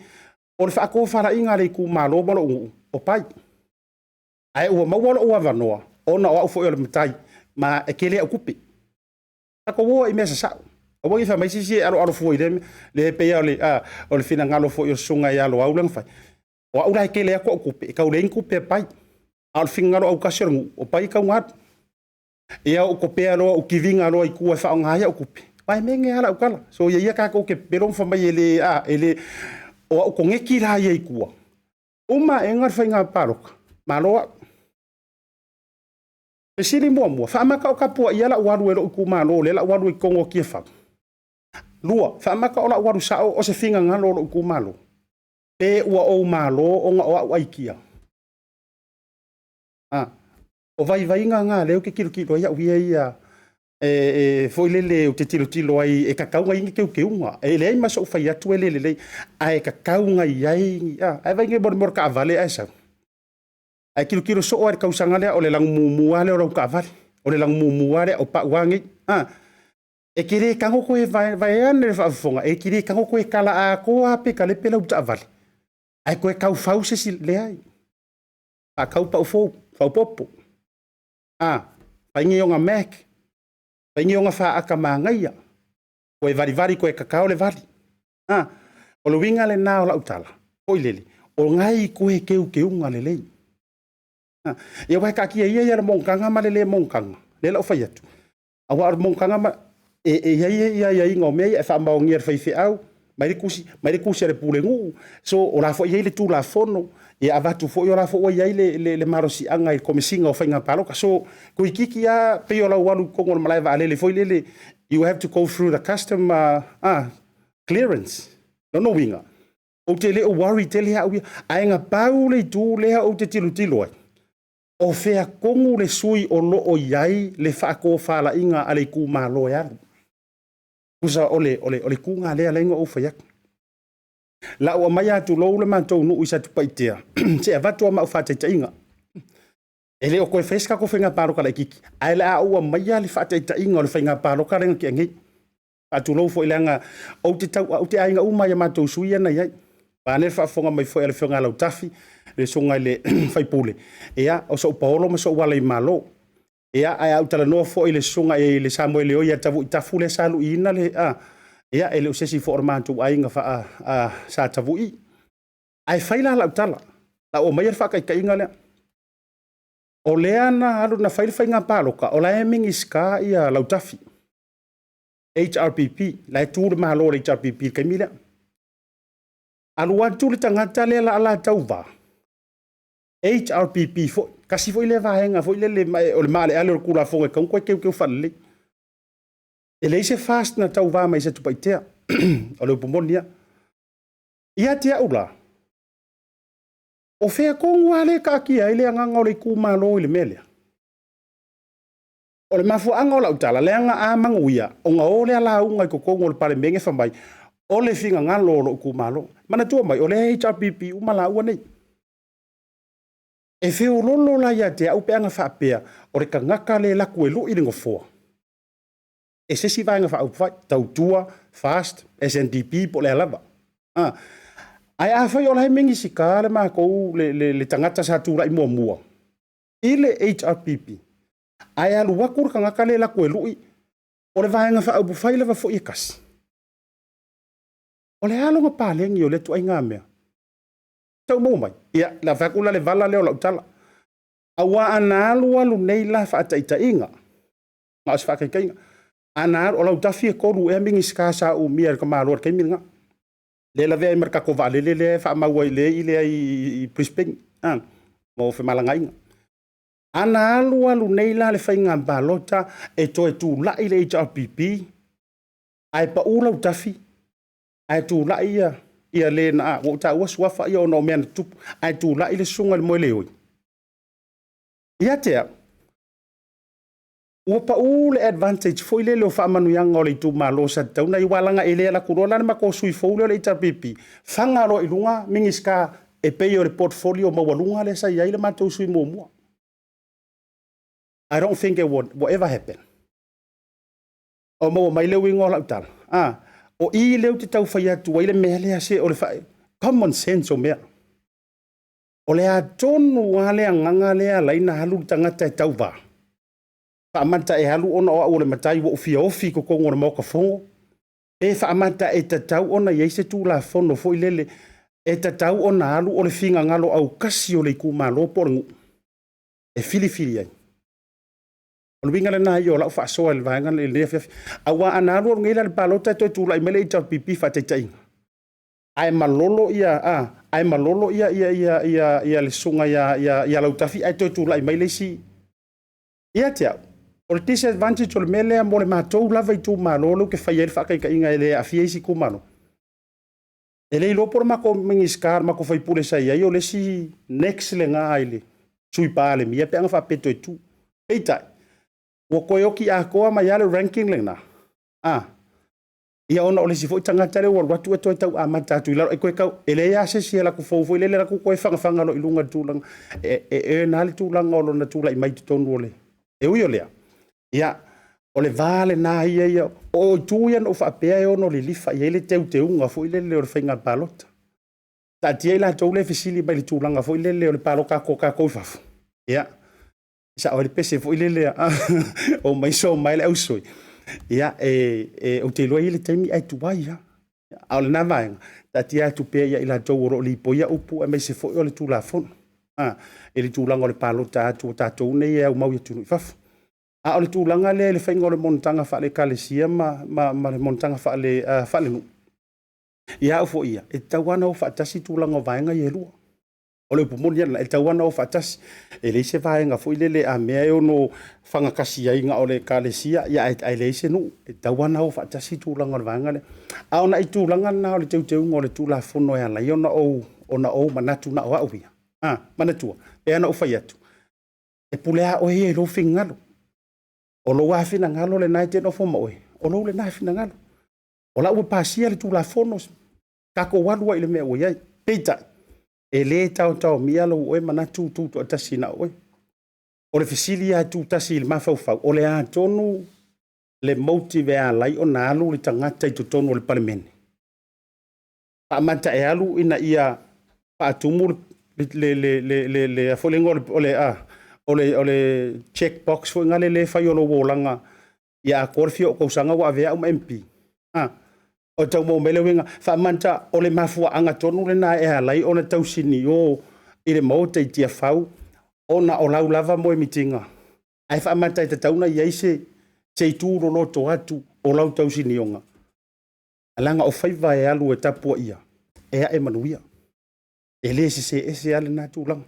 [SPEAKER 1] O le faatofalaiga a le itumalo ma lou nuu, o Pai. Ae ua maua lou avanoa, ona o au foi o le matai, ma e tele au tupe. Tatou o lava i mea sasao, aua ne i fai mai se isi e aloalo fua i lea mea. Leai e pei lava o le finagalo foi o le Susuga ia Loau lea na fai, o au la e tele atu au tupe, e tau leai ni tupe a Pai. A o le finagalo autasi o le nuu, o Pai e tatau ona alu. Ia ou topea loa ou kiliga loa i tua e faaaoga ai au tupe, vaemanege lava lau tala, soia ia tatou te pepelo ma fai mai e le, a, e le… O au koneti la ia i tua, uma aega le faiga palota, malo au. Fesili muamua, faamata o tapuaia lau alu e lou itumalo o lea o le a ou alu ai i totonu o Tiafau? Lua, faamata o lau alu sao o se finagalo o lou itumalo? Pe ua ou malo ona o au aikia? O vaivaiga na o lea ou te tilotilo ai au ia foi lele ou te tilotilo ai e tatau ona i ai ni teuteuga. E leai ma so'u fai atu e le lelei, ae tatau ona i ai… Ae vaai nei i le mea o le taavale ae sau, ae tilotilo soo lava i le tausaga lea, o le lanu mumu lava lea o lau taavale, o le lanu mumu lava lea, o pau lava nei. E te le tago toe, vaeane le faafofoga, e te le tago toe tala atoa lava pe talepe lau taavale ae toe tau fau se isi, leai. Faatau pau fou, faaopoopo. Fai ni ona mag, fai ni ona faata manaia, toe valivali toe tatao le vali. O le uiga lena o lau tala, foi lele, o lena e i ai toe teuteuga lelei. Ia aua taatia ia le monotaga ma le le monotaga, lea o le a ou fai atu, aua o le monotaga e i ai aiaiga o mea ia, e faamaonia e le faifeau, aumai le tusi, aumai le tusi a le pulenuu. So o la e foi e i ai le Tulafono, e avatu foi o la e foi ua i ai le malosiaga i le Komesina o Faiga Palota. So, toeitiiti lava pei o lau alu i totonu o le malae vaalele foi lele, you have to go through the custom clearance. Lona uiga, ou te le o worry tele au ia, ae na pau le itu lea ou te tilotilo ai, o fea tonu le sui usufono o lo o i ai le faatofalaiga a le itumalo e alu. Tusa o le itu lena lea e ala ai ona ou fai atu. O le a ou aumaia tulou le matou nuu i Satupaitea, se i avatu lava ma au faataitaiga. E le o toe faia se tatou faiga palota laitiiti, ae o le a ou aumaia le faataitaiga o le faiga palota lea na tea nei. Faatulou foi leaga ou te tau, ou te aiga uma i a matou sui ia na i ai. Vaeane le faafofoga mai foi a le Afioga ia Lautafi, le susuga i le sui usufono, ia o sou paolo ma sou alaimalo. Ia, ae a ou talanoa foi i le susuga i le Samoeleoi ia Tavui Tafu lea sa luiina le… ia e le o se isi foi o le matou aiga sa Tavui. Ae fai la lau tala, o le a ou aumaia le faataitaiga lea. O lea na alu na fai le faiga palota o la e Minisita Lautafi, HRPP, la e tu le Malo i le HRPP i le taimi lea. Alu atu le tagata lea o le a tauva, HRPP foi, tasi foi lea vaega foi lele, ma o le maaleale o le Tulafono e tatau ona toe teuteu faalelei. E leai se FAST na tauva mai Satupaitea, o le upu moni lava. Ia te au la, o fea tonu lava lea e taatia ai le agaga o le itumalo i le mea lea? O le mafuaaga o lau tala, leaga a manuia, ona o lea lauga i totonu o le Palemene fai mai, o le finagalo o lou itumalo. Manatua mai, o lea e HRPP uma laua nei. E feoloolo la ia te au pe ana faapea o le tagata lea e alu atu e lui le Nofoa, e se isi Vaega Faaupufai, Tautua, FAST, SNDP po o le a lava. Ae afai o la e Minisita le tagata sa tulai muamua i le HRPP, ae alu atu le tagata lea e alu atu e lui, o le Vaega Faaupufai lava foi e tasi, o le a lona paleni o lea ituaiga mea? Tau maua mai? Ia, o le a fai atu la le vala lea o lau tala. Aua a na alu alu nei la faataitaiga, na o se faataitaiga, o Lautafi e 3 ea Minisita sa umia e le tamaloa i le taimi lena, lea e lavea ai ma le tatou vaalele lea e faamau ai i Brisbane mo femalagaaiga. A na alu alu nei la le faiga palota e toe tulai le HRPP ae pau Lautafi ae tulai le na… ua ou taua suafa ia ona o mea na tutupu, ae tulai le Susuga i le Moeleoi, ia te au, ua pau le advantage foi lele o faamanuiaga o le itumalo sa tatau ona i ai, aua leaga e le alu atu loa la le matou sui fou lea o le HRPP faga loa i luga Minisita e pei o le portfolio maualuga lea sa i ai le matou sui usufono muamua. I don't think it will ever happen. O maua mai le uiga o lau tala? O i lea ou te tau fai atu ai le mea lea, se o le common sense o mea. O le a tonu lava le agaga lea e ala ai ona alu le tagata e tauva, faamata e alu ona o au o le matai ua ou fia ofi i totonu o le Maota Fono, pe faamata e tatau ona i ai se Tulafono foi lele e tatau ona alu o le finagalo autasi o le itumalo po o le nuu e filifili ai? O le uiga lena ia o lau faasoa i le vaega lenei i lenei afiafi. Aua a na alu alu nei la i le palota e toe tulai mai le HRPP faataitaiga, ae malolo le susuga ia Lautafi ae toe tulai mai le isi. Ia te au, o le disadvantage o le mea lea mo le matou lava itumalo lea ou te fai ai le faataitaiga e le aafia isi itumalo. E le iloa po o le matou Minisita, le matou sui usufono sa i ai o le isi next lena i le Sui Palemia pe ana faapea e toe tu. Peitai, ua toe oti atoa mai lava le ranking lena, ia ona o le isi foi tagata lea ua alu atu e toe tau amata atu i lalo, e toe tau… e leai lava se isi e alu atu fou foi lele e alu atu toe fagafaga loa i luga i le tulaga, e earn lava le tulaga o lona tulai mai i totonu o le… E ui o lea, ia, o le va lena ia, o itu ia na ou faapea e ono lilifa i ai le teuteuga foi lele o le faiga palota. Taatia i latou ia e fesili mai i le tulaga foi lele o le palota atu o tatou i fafo, ia, e sao ai le pese foi lele, omai somae le ausoi. Ia, ou te iloa e i ai le taimi ae tuai lava. A o lena vaega, taatia atu pea ia i latou o lo o lipoia upu aemaise foi o le Tulafono i le tulaga o le palota atu o tatou nei e aumau i atunuu i fafo. A o le tulaga lea i le faiga o le monotaga faale-Ekalesia ma le monotaga faalenuu, ia au foi ia, e tatau lava ona o faatasi tulaga o vaega ia e lua. O le upu moni lava lena, e tatau lava ona o faatasi. E leai se vaega foi lele a mea e ono fagatasi ai na o le Ekalesia ae leai se nuu. E tatau lava ona o faatasi tulaga o le vaega lea. A o nai tulaga na o le teuteuga o le Tulafono e ala ai ona ou manatu na o au ia, manatua, e pei lava ona ou fai atu, e pule lava oe ia i lou finagalo. O lou lava finagalo lena e te nofo ma oe, o lou lena finagalo. O la e ua pasia le Tulafono, tatou alu ai i le mea ua i ai. Peitai, e le taotaomia lou oe manatu tutoatasi na o oe. O le fesili lava e tutasi i le mafaufau, o le a tonu le motive e ala ai ona alu le tagata i totonu o le Palemene? Faamata e alu ina ia faatumu le le le le le foi le o le o le check box foi lea le fai o lou olaga ia atoa le fia o tausaga ua avea au ma MP. O tau maua mai le uiga? Faamata o le mafuaaga tonu lena e ala ai ona tausinio i le Maota i Tiafau ona o lau lava moemitiga, ae faamata e tatau ona i ai se itu loloto atu o lau tausinioga, leaga o faiva e alu e tapuaia, e ae manuia. E le sese ese lava lena tulaga.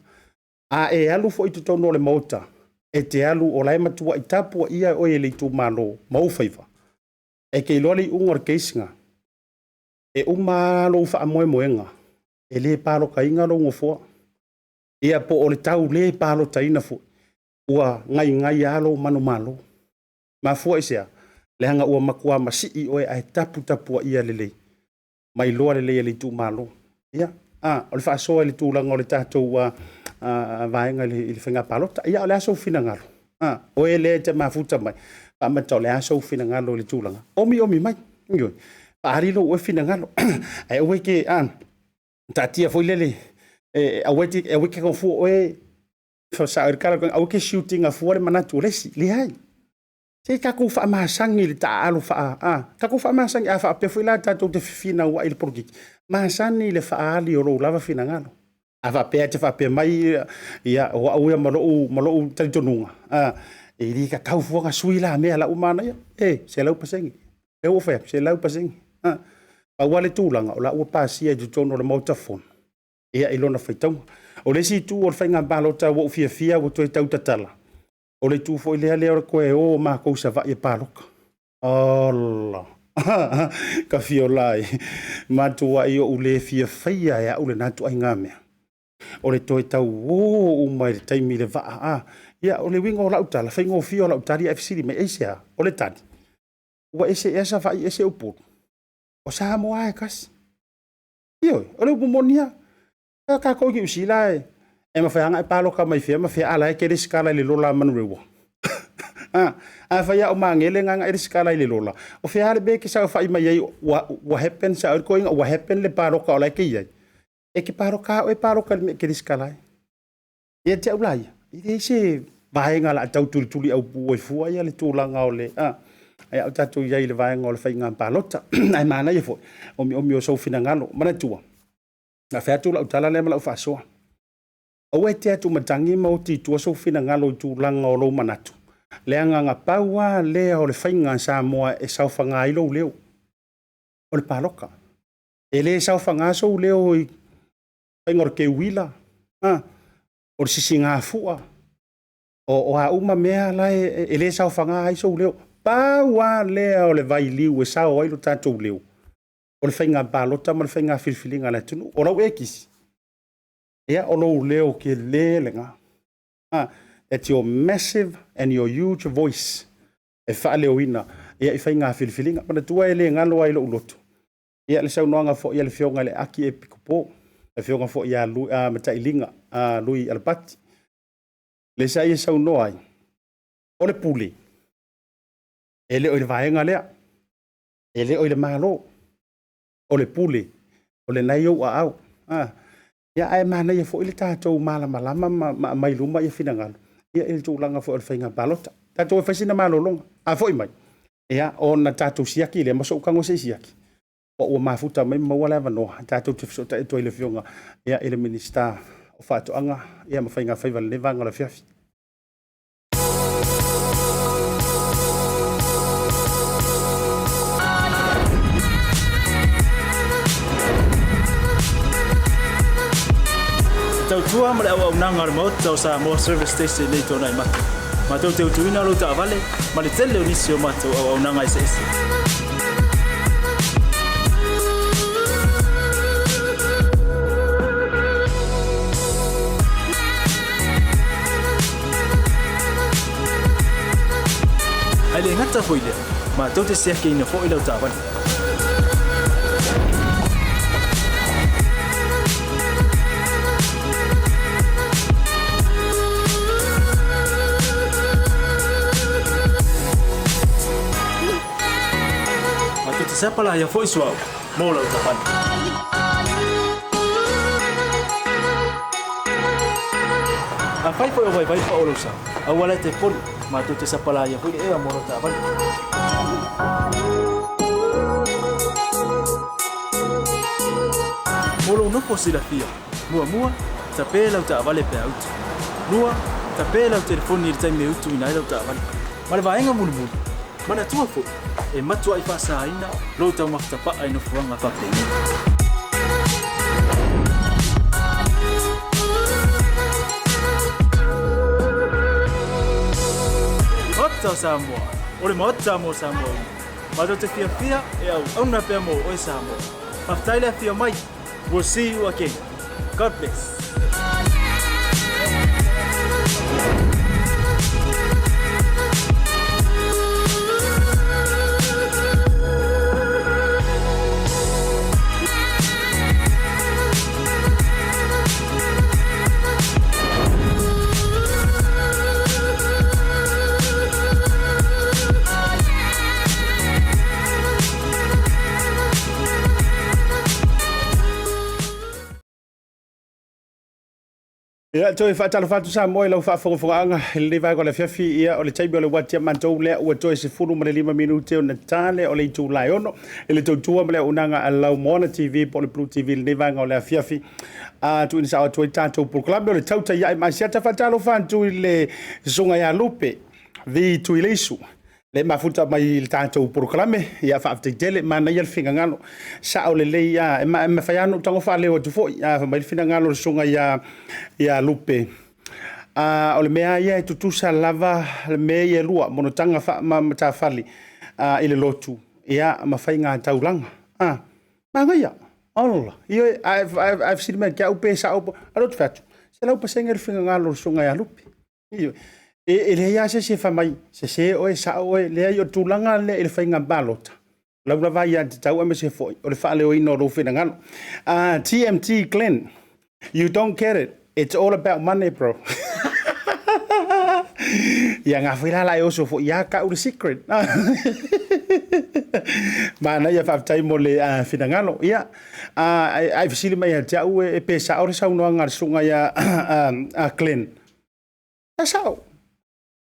[SPEAKER 1] A e alu foi i totonu o le Maota, e te alu o la e matuai tapuaia oe e le itumalo ma ou faiva, e te iloa le iuga o le case lena? E uma lava lou faamoemoega, e le palotaina lou nofoa, ia po o le tau le palotaina foi, ua naiganai lava lou manumalo. Mafua i se a? Leaga ua matua masii oe ae taputapuaia lelei ma iloa lelei e le itumalo. Ia, o le faasoa i le tulaga o le tatou vaega i le faiga palota. Ia o le a sou finagalo? Oe lea e te mafuta mai, faamata o le a sou finagalo i le tulaga? Omiomi mai, ioe, faaali lou finagalo. Ae aua e te taatia foi lele, aua e te tau fua oe, aua e te siut ina fua le manatu o le isi. Leai, se tatou faamasani i le taaalo tatou faamasani. A faapea foi la tatou te fefinauai i le polokiki, masani le faaali o lou lava finagalo. A faapea e te faapea mai, ia, o au ia ma lou talitonuga, e le tatau fua ona sui la mea o la e ua manaia. E 100%. Lea ua ou fai atu, 100%. Pau lava le tulaga, o la e ua pasia i totonu o le Maota Fono i lona faitauga. O le isi itu o le faiga palota ua ou fiafia ua toe tau tatala, o le itu foi lea o le toe o o matou i Savaii e palota. Ola, tafiola e, matuai ou le fia faia e au lena ituaiga mea, o le toe tau o uma i le taimi i le vaa. Ia, o le uiga o lau tala, faigofie o lau tali ae fesili mai, aisea? O le tali, ua ese ea Savaii ese Upolu? O Samoa lava e tasi. Ioe, o le upu moni lava. O tatou i Niu Sila e mafai lava ona e palota mai fea ma fea a o la e te resitala i le lola a Manurewa. Afai lava o Magele lena na e resitala ai i le lola, o fea lava le mea e te saofai mai ai ua happen, sao ai le toeaina ua happen le palota o la e te i ai? E te palota lava oe, palota i le mea e te resitala ai. Ia te au la ia, e leai se vaega o le a tau tulituliaupu ai fua le tulaga o le a o tatou i ai i le vaega o le faiga palota. Ae manaia foi le omiomi o sou finagalo. Manatua, na fai atu lau tala lea ma lau faasoa, aua e te atu matagi ma oti i tua sou finagalo i tulaga o lou manatu, leaga na pau lava lea o le faiga a Samoa e saofaga ai lou leo, o le palota. E le saofaga sou leo i faiga o le teuila, o le sisigafua, o a uma mea la e le saofaga ai sou leo. Pau lava lea o le vailiu e sao ai lo tatou leo, o le faiga palota ma le faiga filifiliga a le atunuu. O lau ekisi, ia o lou leo tele lena. That's your massive and your huge voice e faaleoina ia i faiga filifiliga. Manatua e le galo ai lou loto, ia le saunoaga foi a le Afioga i le Aki Epikopo, le Afioga foi ia Matailiga Lui Alapati, lea sa ia saunoa ai, o le pule e le o i le vaega lea, e le o i le Malo, o le pule o lena e i ou aao. Ia, ae manaia foi le tatou malamalama ma aumai i luma finagalo ia i le tulaga foi o le faiga palota. Tatou o e fai sina malologa, a foi mai, ia ona tatou siaki lea ma sou tago se i siaki, ua mafuta mai ma maua le avanoa tatou te fesootai atu ai i le Afioga i le Minisita o Faatoaga ma Faiga Faiva i lenei vaega o le afiafi.
[SPEAKER 2] Le tautua ma le auaunaga a le Maota o Samoa Service Station nei Tuanaimato. Matou te utuina lou taavale ma le tele o nisi o matou auaunaga eseese. Ae le gata foi i lea, matou te siakiina foi lau taavale. sapalaia foi suauu mo lau taavale. Afai foi o vaivai pao lou sao, aua la e te poli, matou te sapalaia foi le ea mo lau taavale. Mo lou nofo silafia, muamua, tape lau taavale pe a utu. Lua, tape lau telefoni i le taimi e utuina ai lau taavale. Ma le vaega mulimuli, manatua foi, e matuai faasaina lou taumafa tapaa i nofoaga faapenei. Maota o Samoa, o le Maota mo Samoa uma. Matou te fiafia e auauna pea mo oe Samoa. Faafetai le afio mai. We'll see you again. God bless.
[SPEAKER 1] Ia, toe faatalofa atu Samoa i lau faafogafogaaga i lenei vaega o le afiafi. Ia, o le taimi o le uati a matou lea ua toe 15 minute ona tale o le itula e 6 i le tautua ma le auaunaga a lau Moana TV po o le Blue TV i lenei vaega o le afiafi. A tuuina sao atu ai tatou polokalame o le Tautai Ae ma Asiata. Faatalofa atu i le susuga ia Lupe V Tuileisu le mafuta mai i le tatou polokalame. Ia, faafetai tele, manaia le finagalo, sao lelei a e mafai lava ona ou tago faaleo atu foi. A fai mai le finagalo o le susuga ia Lupe, a o le mea ia e tutusa lava le mea ia e lua, monotaga faamatafale i le lotu ia ma faiga taulaga. A manaia ola ioe, ae fesili mai ia te au pe sao, alu atu fai atu 100% le finagalo o le susuga ia Lupe. Ioe, e leai lava se isi e fai mai, sese oe, sao oe. Leai, o le tulaga lea i le faiga palota, o lau lava aiatatau aemaise foi o le faaleoina o lou finagalo. TMT Glenn, you don't get it, it's all about money, bro. Ia ngā foi la la e oso foi ia kau le secret. Manaia, faafetai mo le finagalo. Ia, ai fesili mai ia te au e pe sao le saunoaga a le susuga ia Glenn. E sao.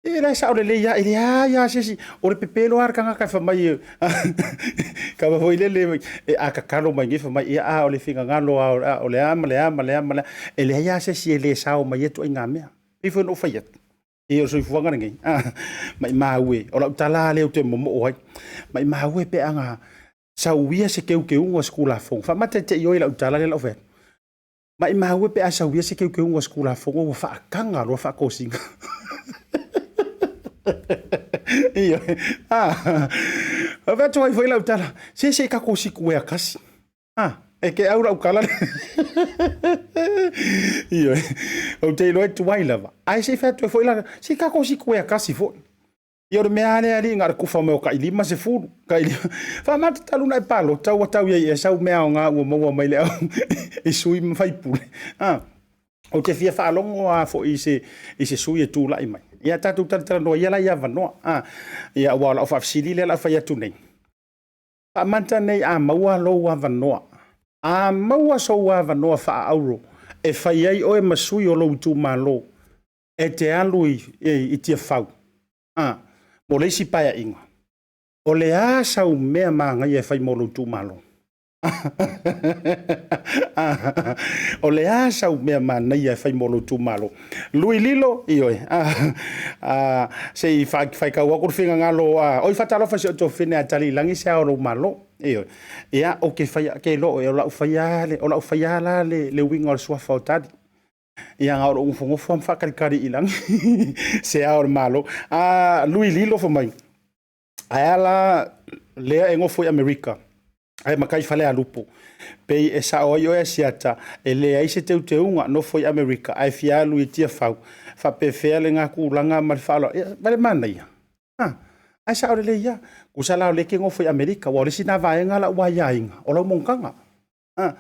[SPEAKER 1] E la e sao lelei lava, e leai lava se isi. O le pepelo lava le tagata e fai mai, kava foi lele, e a tatalo mai nei fai mai, ia a o le finagalo lava o le a ma le a ma le a ma le a. E leai lava se isi e le sao mai ia ituaiga mea. Pei foi ona ou fai atu, e o le soifuaga lenei, maimau e, o lau tala lava lea ou te momoo ai, maimau e pe ana sauia se teuteuga o se Tulafono. Faamataitei oe i lau tala lea o le a ou fai atu. Maimau e pe a sauia se teuteuga o se Tulafono ua faataga loa faatosina. Ioe. Ah. Fai atu ai foi lau tala, se se i tatou sikuea tasi. Ah, e te au lau tala. Ioe. Ou te iloa e tuai lava. Ae se i fai atu ai foi la, se i tatou sikuea tasi foi. Ia o le mea lava lea alii na o le tufa mai o tai 50, tai lima. Faamata talu ona e palota ua tau i ai ea sau mea aoga ua maua mai le au i sui ma faipule. Ah, ou te fia faalogo lava foi i se, i se sui e tulai mai. Ia tatou talatalanoa ia la i avanoa. Ah, ia aua o lau faafesili lea o le a fai atu nei. Faamata nei a maua lou avanoa, a maua sou avanoa faa-auro e fai ai oe ma sui o lou itumalo e te alu i Tiafau a mo le isi paeaiga, o le a sau mea manaia e fai mo lou itumalo? O le a sau mea manaia e fai mo lou itumalo? Lui Lilo, ioe, se i faitau atu le finagalo, oi faatalofa i si ou tuafafine ia Taliilagi se ao o lou Malo. Ioe. Ia, ou te fai, te iloa oe, o lau fai lava, o lau fai lava la le uiga o le suafa o Tali. Ia, na o lou nofonofo lava ma faatalitali i lagi se ao o le Malo. Lui Lilo fai mai, ae a la lea e nofo i Amerika, ae matai Falealupo, pei e sao ai oe Asiata, e leai se teuteuga, nofo i Amerika, ae fia alu i Tiafau, faapefea lena tulaga ma le faaaloalo. Ia, vaai le manaia. Ha, ae sao lelei lava. Tusa la o lea e te nofo i Amerika, aua o le isi lena vaega la ua aiaina, o lau monotaga. Ha,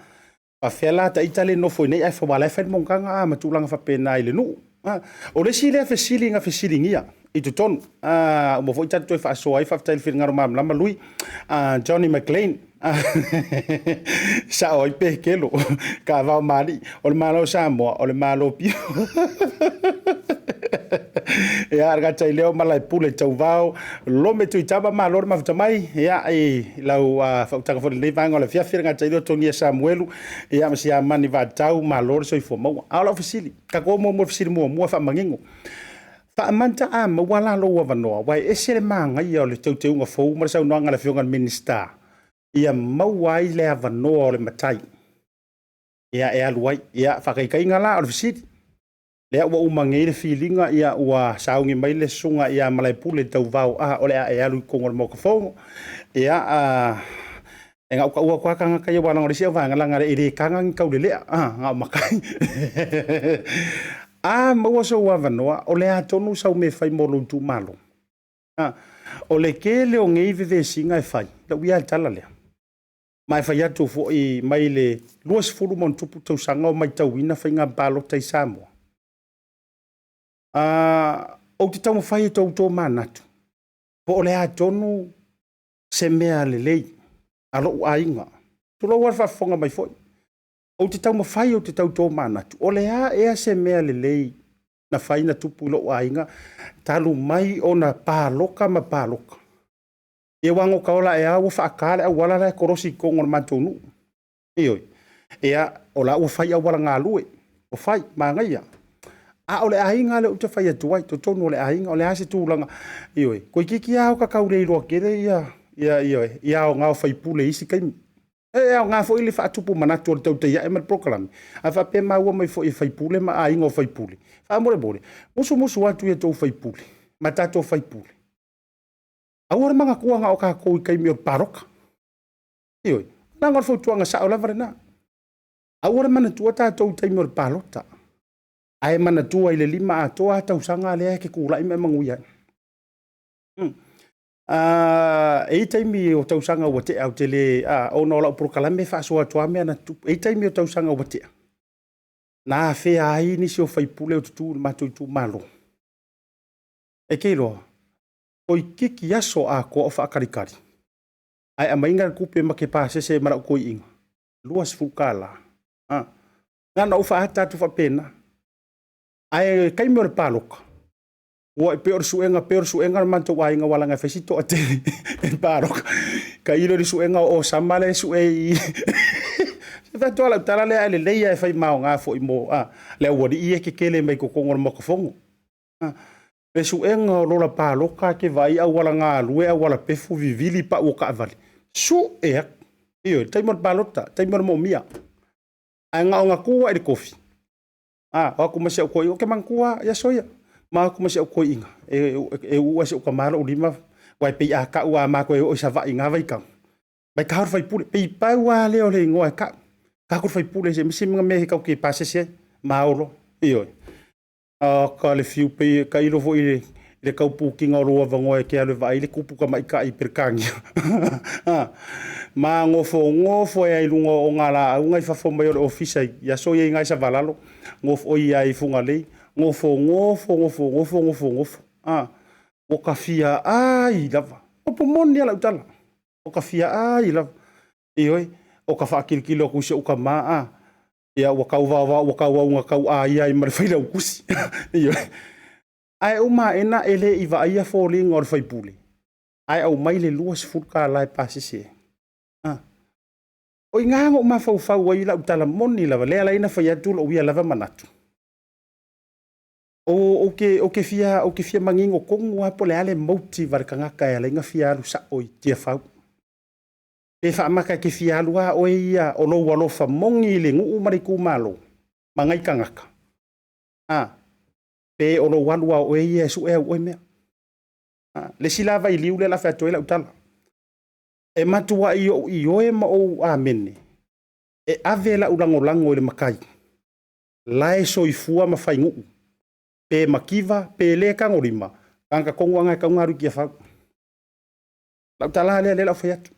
[SPEAKER 1] faapefea la ta ita le nofo i inei ae aua o la e fai le monotaga ma tulaga faapena i le nuu. Ha, o le isi lea fesili na fesiligia. i totonu. Uma foi tatou toe faasoa ai, faafetai i le finagalo malamalama Lui. Johnny McLean, sao ai Pekelo, Kavao Mali, o le Malo o Samoa, o le Malo pio. Ia, le gata i lea o Malaepule Tauvao, Lome Tuitama, malo le mafuta mai, ia, i lau faautaga foi i lenei vaega o le afiafi, le gata i lea o Togia Samuelu, ia, ma Siamani Vatau, malo le soifua maua. A o lau fesili, tatou o muamua i le fesili muamua e faamanino. Faamata a maua la lou avanoa, aua e ese le manaia o le teuteuga fou ma le saunoaga a le Afioga i le Minisita, ia maua ai le avanoa o le matai e alu ai. Ia, faataitaiga la o le fesili, lea ua uma nei le filiga ua sauni mai le susuga ia Malaepule Tauvao o le a e alu i totonu o le Maota Fono. Ia, e na o tau atu lava tagata ia, aua leaga o le isi vaega, leaga e le taga ni taulelea, na o matai. A maua sou avanoa, o le a tonu sau mea e fai mo lou itumalo? O le tele o nei vevesiga e fai, lau ia tala lea, ma e fai atu foi mai le 20+ tausaga o matauina faiga palota i Samoa, ou te taumafai e tau tomanatu po o le a tonu se mea lelei a lou aiga, tulou lava le faafofoga mai foi. Ou te taumafai ou te tau tomanatu, o le a ea se mea lelei na fai na tupu i lou aiga talu mai ona palota ma palota. Ia aua na ota ola ae lava ua faata le auala la e kolosi i totonu o le matou nuu. Ioe. Ia, o la ua fai auala galue, ua fai, manaia. A o le aiga lea ou te fai atu ai, totonu o le aiga, o le a se tulaga? Ioe, toeitiiti lava ota tau le iloa tele ia aoga o faipule i isi taimi. E aoga foi le faatupu manatu o le tautai ae ma le polokalame, ae faapea e maua mai foi e faipule ma aiga o faipule. Faamolemole, musumusu atu i a outou sui usufono ma tatou sui usufono, aua le manatua na o tatou i taimi o le palota. Ioe, leaga o le fautuaga sao lava lena. Aua le manatua tatou i taimi o le palota, ae manatua i le 5 atoa lava tausaga lea e te tulai ma e manuia ai. E i ai taimi o tausaga ua tea ou te le... ona o lau polokalame e faasoa atu lava mea na tutupu. E i ai taimi o tausaga ua tea, na afea ai nisi o sui usufono o tutu i le matou itumalo. E te iloa, toeitiiti aso atoa o faatalitali, ae aumaiga le tupe ma te pasese ai ma lau toeaina, $20. Na ona ou faaata atu faapena. Ae o le taimi o le palota, ua pei o le suega pei o le suega o le matou aiga aua leaga e fai si toatele e palota. Tailo i le suega o Osama la e sue i i. Se i fai atu lava lau tala lea, ae lelei lava e fai ma foi mo le aualii ia e tetele mai totonu o le Maota Fono. Le suega o lola palota e te vaai auala galue, auala pefu, vivili pau o taavale, sue atu. Ioe, taimi o le palota, taimi o le moomia. Ae na ona tu lava i le tofi, o atu ma si au toeaina, ou te manatua lava aso ia, ma o atu ma si au toeaina, e uua e si ou tama lou lima, aua e pei a tau a ma toe oo i Savaii i na vaitau, mai ta o le sui usufono. E pei pau lava lea o le igoa e tau, ta atu le sui usufono e ese ma mea tatou te pasese ai, ma o loa. Ioe. Oka le fiu, pei e tailo foi i le tau pukiina o lou avanoa e te alu e vaai le tupu tamaitai i Peretania. Ma nofonofo ai lava i luga o ogalaau na i fafo mai o le ofisa i aso ia i ina i Savalalo, oi i Fugalei, nofonofo, nofonofo, nofonofo. Ua ta fia ai lava. O upu moni lava lau tala, ua ta fia ai lava. Ioe, o ta faatilotilo atu i si ou tama, ia ua tau vaovao ua tauau ina tauaia ai ma le failautusi. Ioe. Ae uma aena e le i vaaia foliga o le sui usufono, ae aumai le $20 e pasese ai. O i ina na ou mafaufau ai i lau tala moni lava, lea e ala ai ona fai atu lou ia lava manatu, ou te fia manino tonu lava po o le a le motive a le tagata e ala ai ona fia alu sao i Tiafau. Pe faamata e te fia alu lava oe ia o lou alofa moni i le nuu ma le itumalo ma nai tagata, pe o lou alu lava o oe ia e sue au oe mea. Le isi la vailiu lea o le a fai atu ai lau tala, e matuai ou ioe ma ou amene e ave lau lagolago i le matai la e soifua ma fai nuu, pe mativa pe le tagolima, tagata tonu lava na e tatau ona alu i Tiafau. Lau tala lea o lea o le a ou fai atu.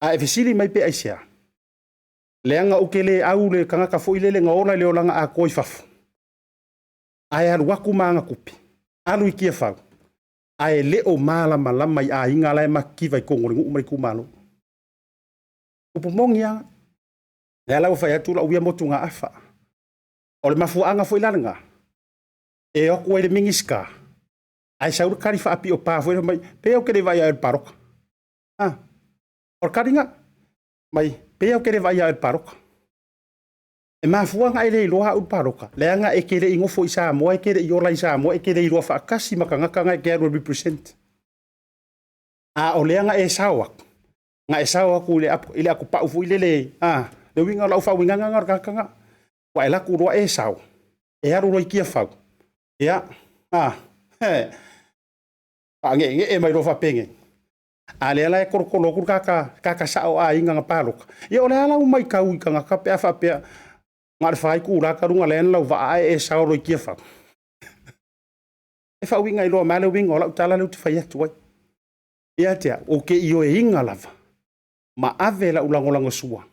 [SPEAKER 1] A e fesili mai pe aisea, leaga ou te le au i le tagata foi lele na ola i le olaga atoa i fafo, ae alu atu ma ana tupe. Alu i Tiafau, ae le o malamalama i aiga la e matitiva i totonu o le nuu ma le itumalo. Upu moni lava, lea la ua fai atu lau ia motugaafa. O le mafuaaga foi la lena, e o atu ai le Minisita, ae sau le tali faapio pa foi lea fai mai, pei lava ou te le i vaai ia oe i le palota. A, o le tali lena, mai, pei lava ou te le i vaai ia oe i le palota. E mafua ona e le iloa au i le palota, leaga e te le i nofo i Samoa, e te le i ola i Samoa, e te le iloa faatasi ma tagata na e te alu e represent. A o lea na e sao atu, na e sao atu i le atopau foi lele, a, le uiga o lau faauigaga lena o le tagata lena. Ua e alu atu loa e sao, e alu loa i Tiafau, ia, a, he, faaneenee mai loa faapenei. A o lea la e tolotolo atu le tagata sao aiga na palota. Ia o le a lau matau i tagata pe a faapea na o le 4 itula talu ona land lau vaa ae e sao loa i Tiafau? E faauiga iloa mai lava le uiga o lau tala lea ou te fai atu ai. Ia te au, ou te ioeina lava ma ave lau lagolagosua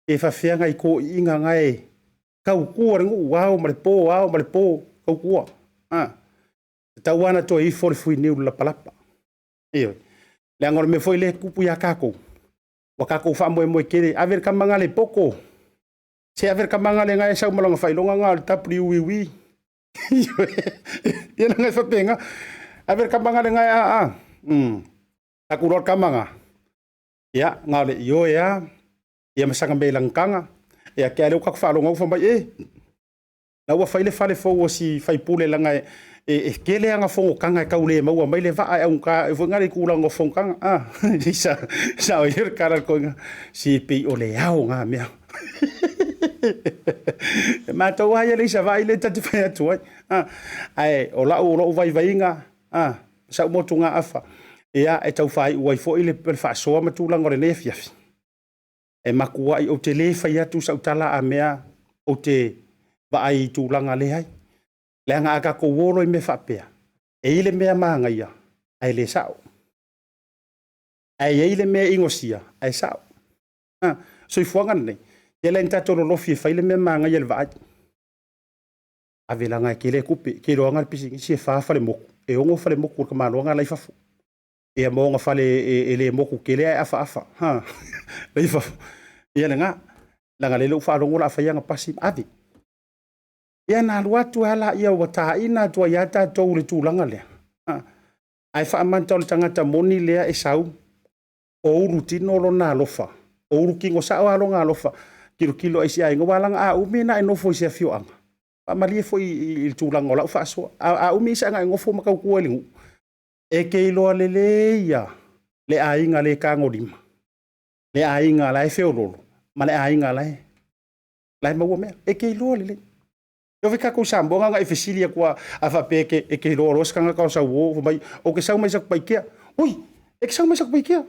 [SPEAKER 1] pe faapefea nai toeaiina na e tautua le nuu ao ma le po, ao ma le po, tautua. E tatau lava ona toe ifo le fuiniu i le lapalapa. Ioe. Leaga o le mea foi lea e tupu ia tatou, ua tatou faamoemoe tele, ave le tama lena e poto, se ave le tama lena e sau ma lona faailoga lena o le WWW. Ia leaga e faapena, ave le tama lena a a. Alu atu loa le tama lena, ia na o le ioe lava ma sana mea i lana taga, ia te i lava lea ua tatou faalogo atu fai mai, e, o la e ua fai le fale fou o si faipule leaga e tele ana fonotaga e tau le maua mai le vaa, e augata foi lea i tulaga o fonotaga. Sao ai le tala a le toeaina, se pei o le ao lena mea. E matou lava ia e le i Savaii lea ta te fai atu ai. Ae o lou vaivaiga, sau motugaafa, ia e tau faaiu ai foi le faasoa ma tulaga o lenei afiafi, e matuai ou te le fai atu sau tala a mea ou te vaai i tulaga leai. Leaga a tatou o loa i mea faapea, e i ai le mea manaia ae le sao, ae i ai le mea inosia ae sao. O le soifuaga lenei, ia na tatou lolofi e fai le mea e manaia i le vaai. Ave leaga e tele tupe, e te iloaina le pisinisi e 4 falemotu, e 6 falemotu o le tamaloa lena e i fafo. Ia ma ona fale e le motu tele ae afaafa la e i fafo. Ia lena, leaga o lea ua ou faalogo o le a fai ana pasi, ave. Ia ona alu atu lava lea ua taina atu ai lava tatou i le tulaga lea, ae faamata o le tagata moni lea e sau, o ulutino lona alofa, o ulutino sao lava lona alofa, tilotilo lava i isi aiga. Aua leaga a umi ona e nofo i se afioaga, faamalie foi i le tulaga o lau faasoa, a umi ona e nofo ma tautua i le nuu, e te iloa lelei lava le aiga le tagolima, le aiga o la e feoloolo, ma le aiga o la e maua mea. E te iloa lelei. E oo foi i tatou i Samoa na ona e fesili atu lava, a faapea e te iloa loa se tagata o sau o fai mai, ou te sau mai Satupaitea. Ui, e te sau mai Satupaitea?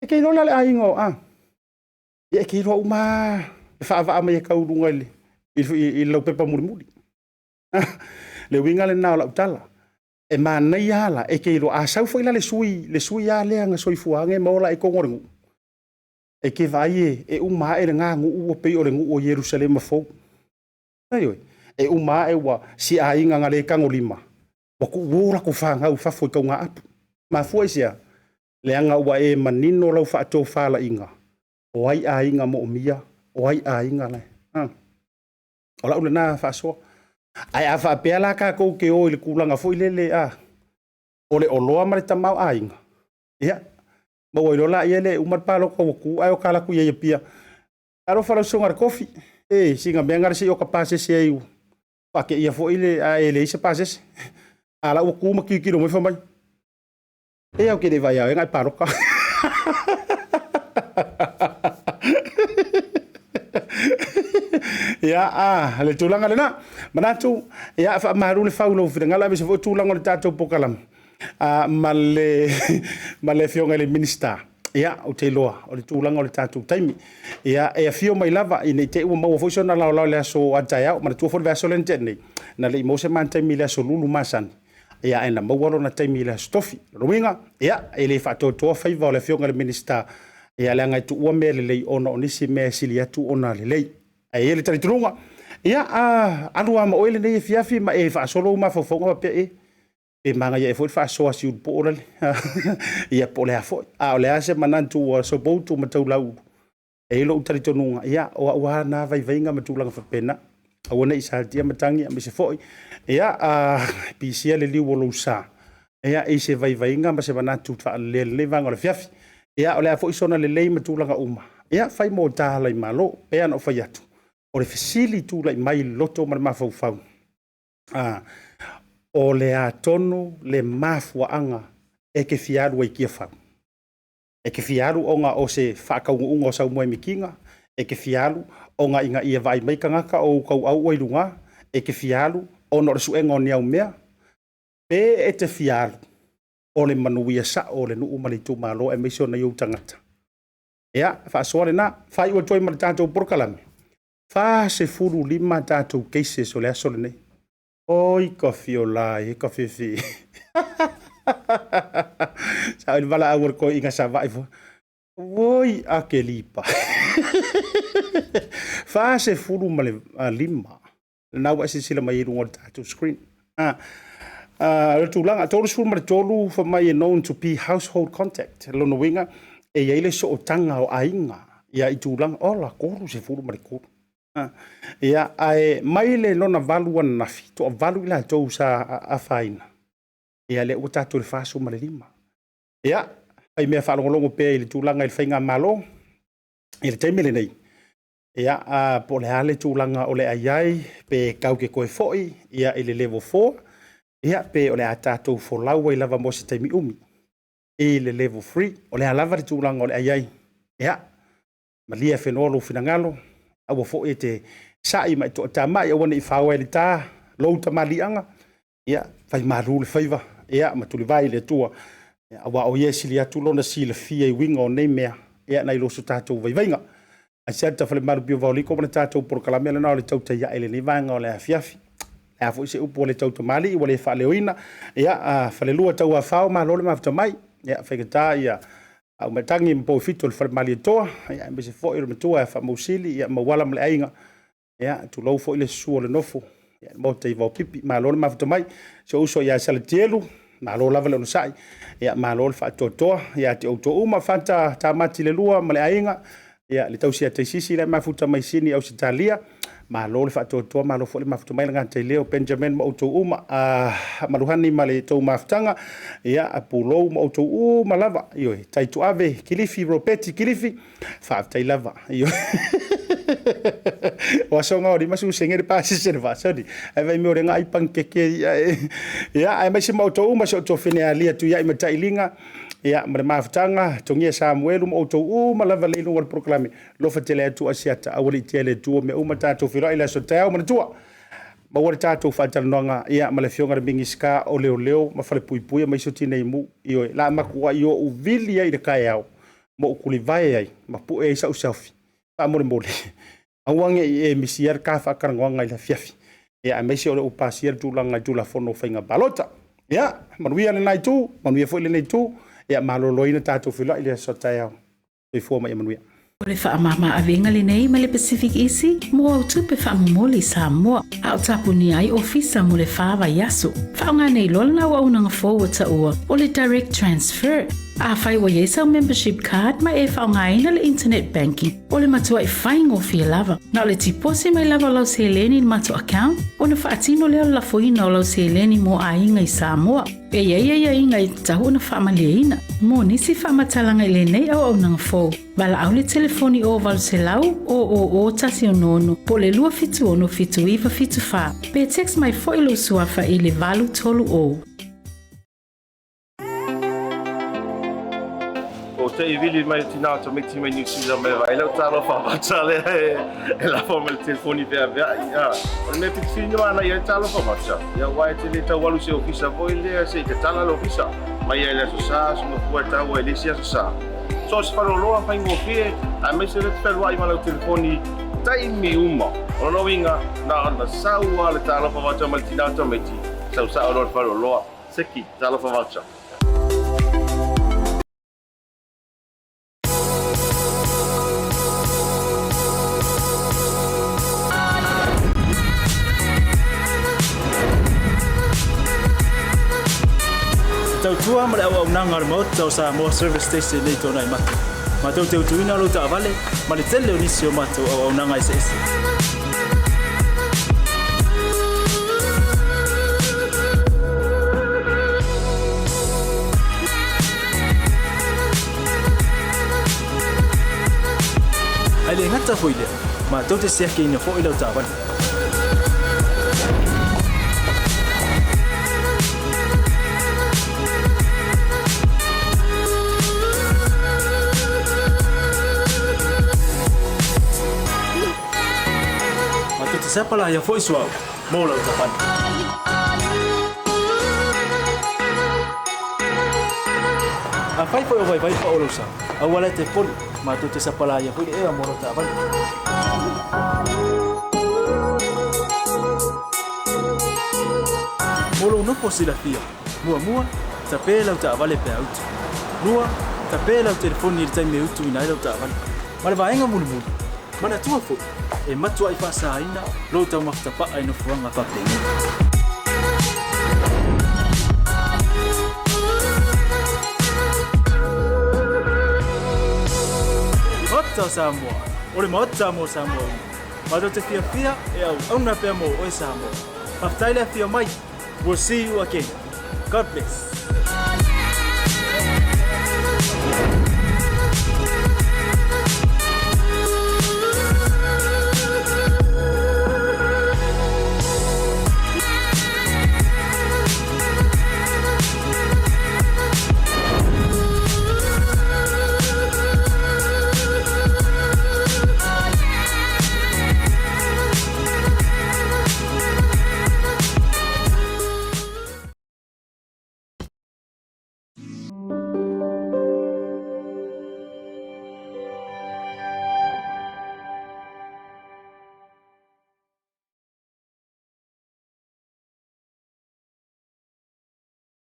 [SPEAKER 1] E te iloa la le aiga o… a? Ia e te iloa uma lava le faavaa mai e tau i luga i le laupepa mulimuli. Le uiga lena o lau tala, e manaia lava la, e te iloa, a sau foi la le sui lava lea na soifua ane ma ola ai i totonu o le nuu, e te vaai e uma ae lena nuu ua pei o le nuu o Ierusalema fou. Ioe, e uma ae ua si aiga na le tagolima, ua tuuo latou fanau i fafo i taugaapu. Mafua i se a? Leaga ua e manino lau faatofalaiga, o ai aiga moomia, o ai aiga na… O lau lena faasoa. Ae a faapea la tatou te o i le tulaga foi lele o le oloa ma le tamaoaiga, ia, maua ai loa lea e uma le palota ua tu ae ota alu atu i ai i Apia, talofa lau Susuga i le Kofi, e, sina mea lena se i ota pasese ai ua faateia foi ae leai se pasese. A o la e ua tu ma tilotilo mai fai mai, e ou te le i vaai ia oe na e palota. Ia, a, le tulaga lena. Manatu, ia, faamalu le fau i lou finagalo aemaise foi o tulaga o le tatou polokalame ma le Afioga i le Minisita. Ia, ou te iloa o le tulaga o le tatou taimi. Ia, e afio mai lava ina ne i te i ua maua foi sona laolao i le aso a taeao. Manatua foi le vaiaso lea na tea nei, na le i maua se ma taimi i le aso Lulu masani, ae na maua lona taimi i le aso Tofi. O lona uiga, ia, e le faatoatoa faiva o le Afioga i le Minisita, leaga e tuua mea lelei ona o nisi mea e sili atu ona lelei. Ae i ai le talitonuga, Ia, a alu lava ma oe lenei afiafi ma e faasolo ou mafaufauga faapea, e, pe manaia ea foi le faasoa a Siulipo lale. Ia po o le a foi. A o le a se manatu ua sopoutu ma taulaulu, e i ai lou talitonuga, ia, o au lava na vaivaiga ma tulaga faapena. Aua ne i satia matagi aemaise foi, ia, pisia le liu o lou sa, ia, i se vaivaiga ma se manatu faaleleia i lenei vaega o le afiafi. Ia, o le a foi sona lelei ma tulaga uma, ia, fai mo ta ala i Malo. E pei lava ona ou fai atu, o le fesili tulai mai i le loto ma le mafaufau, o le a tonu le mafuaaga e te fia alu ai i Tiafau? E te fia alu ona o se faataunuuga o sau moemitiga? E te fia alu ona ina ia vaai mai tagata o ou tauau ua i luga? E te fia alu ona o le suega o ni au mea? Pe e te fia alu o le manuia sao o le nuu ma le itumalo aemaise o nai ou tagata? Ia, faasoa lena. Faaiu atu ai ma le tatou polokalame, 45 a tatou cases o le aso lenei. Oi ka fiola e ka fefe. Sa le valaau a le toeaina Savaii foi. Oi a ke lipa. 45. Lena ua e silasila mai i luga o le tatou screen. Ah, o le tulaga, 33 fai mai e known to be household contact. Lona uiga, e i ai le sootaga o aiga ia i tulaga, ola, 33. Ia, ae mai le lona 8 ananafi, toavalu i latou sa afaina, ia lea ua tatou i le 45. Ia, fai mea faalogologo pea i le tulaga i le faigamalo i le taimi lenei, ia, po o le a le tulaga o le a i ai, pe tatou te toe foi ia i le level 4, ia, pe o le a tatou folau ai lava mo se taimi umi i le level 3. O le a lava le tulaga o le a i ai, ia, malie afenoa lou finagalo, aua foi e te sa'i ma e toatamai, aua ne i faoa e le ta lou tamaliiaga, ia fai malu le faiva, ia ma tulivae i le Atua, aua o Ia e sili atu Lona silafia i uiga o nei mea, ia nai lo so tatou vaivaiga. Asiata Falemalu Vaoliko ma le tatou polokalame lena o le tautai ae i lenei vaega o le afiafi. O le a foi se upu ua le tautamalii ua le faaleoina, ia, falelua tauafao, malo le mafuta mai, ia, faigata ia Auimatagi ma Poufitu o le Fale Malietoa, ia, aemaise foi o le matua ia Faamausili, ia Mauala ma le aiga, ia, tulou foi le susu o le nofo, ia, le maota i Vaopipi, malo le mafuta mai. Si ou uso ia Salatielu, malo lava le onosai, ia, malo le faatoatoa ia te outou uma. Fata Tamati le lua ma le aiga, ia, le tausi a Taisisi la e mafuta mai Sini Ausetalia, malo le faatoatoa, malo foi le mafuta mai le gataileo Benjamin ma outou uma, Maluhani ma le tou mafutaga, ia, Pulou ma outou uma lava, ioe, Taituave, Kilifi, Ropeti, Kilifi, faafetai lava, ioe. O aso nga o lima su senge le pasese le vasani, ai vai me o le ngai pankeke ia e, ia, aemaise ma outou uma, si o tofene alia tu ia i matailiga, ia, ma le mafutaga, Togia Samuelu ma outou uma lava le iluga o le polokalame, lofa tele atu Asiata, aua le itia le Atua mea uma tatou feiloai i le aso taeao manatua. Maua le tatou faatalanoaga ia ma le afioga i le Minisita o Leoleo ma Falepuipui aemaise o Tinei Mu. Ioe, la matuai ou vili ai i le taeao ma ou tulivae ai ma pue ai sau selfie. Faamolemole, aua ne i e misia le ta faatalanoaga i le afiafi. Ia, aemaise o lea ua pasia le tulaga i Tulafono o Faiga Palota. Ia, manuia lena itu, manuia foi lenei itu. Ia, maloloina tatou feiloai i le aso taeao. Soifua ma ia manuia.
[SPEAKER 3] O le faamama-avega lenei mai le Pacific Easy mo au tupe faamomoli i Samoa, a o tapunia ai ofisa mo le fa vaiaso. Faaaoga nei loa lena auaunaga fou ua taua o le Direct Transfer. Afai ua i ai sau membership card ma e faaaogaina le internet banking, o le matuai faigofie lava. Na o le tiposi mai lava o lau seleni i le matou account, ona faatino lea o le lafoina o lau seleni mo aiga i Samoa. E i ai aiaiga e tatau ona faamalieina. Mo nisi faamatalaga i lenei auaunaga fou, valaau le telefoni o 800 000 166 po o le 276 7974 pe text mai foi lou suafa i le 830.
[SPEAKER 4] O te i vili mai o tina o tamaiti mai New Zealand mai vaai lau talofa vata lea e lafo mai le telefoni feaveai. O le mea pitofili no ana i ai talofa vata, ia aua e te le tau alu i se ofisa foi lea se i tatala le ofisa. Mai ai le aso sa, aso mafua e tau ai le isi aso sa. So o se faleoloa faigofie, aemaise o lea e te fealuai ma lau telefoni taimi uma. O lona uiga, na ona sau lava le talofa vata mai le tina o tamaiti, sau sao loa le faleoloa. Seki, talofa vata.
[SPEAKER 2] tautua ma le auaunaga a le Maota o Samoa Service Station nei Tuanai Mate. Matou te utuina lou taavale ma le tele o nisi o matou auaunaga eseese. Ae le gata foi i lea, matou te siakiina foi lau taavale. Matou te sapalaia foi suauu mo lau taavale. Afai foi o vaivai pao lou sa, aua la e te poli, matou te sapalaia foi le ea mo lau taavale. Mo lou nofo silafia, muamua, tape lau taavale pe a utu. Lua, tape lau telefoni i le taimi e utuina ai lau taavale. Ma le vaega mulimuli, manatua foi, e matuai faasaina lou taumafa tapaa i nofoaga faapenei. Maota o Samoa, o le Maota mo Samoa uma. Matou te fiafia e auauna pea mo oe Samoa. Faafetai le afio mai. We'll see you again. God bless.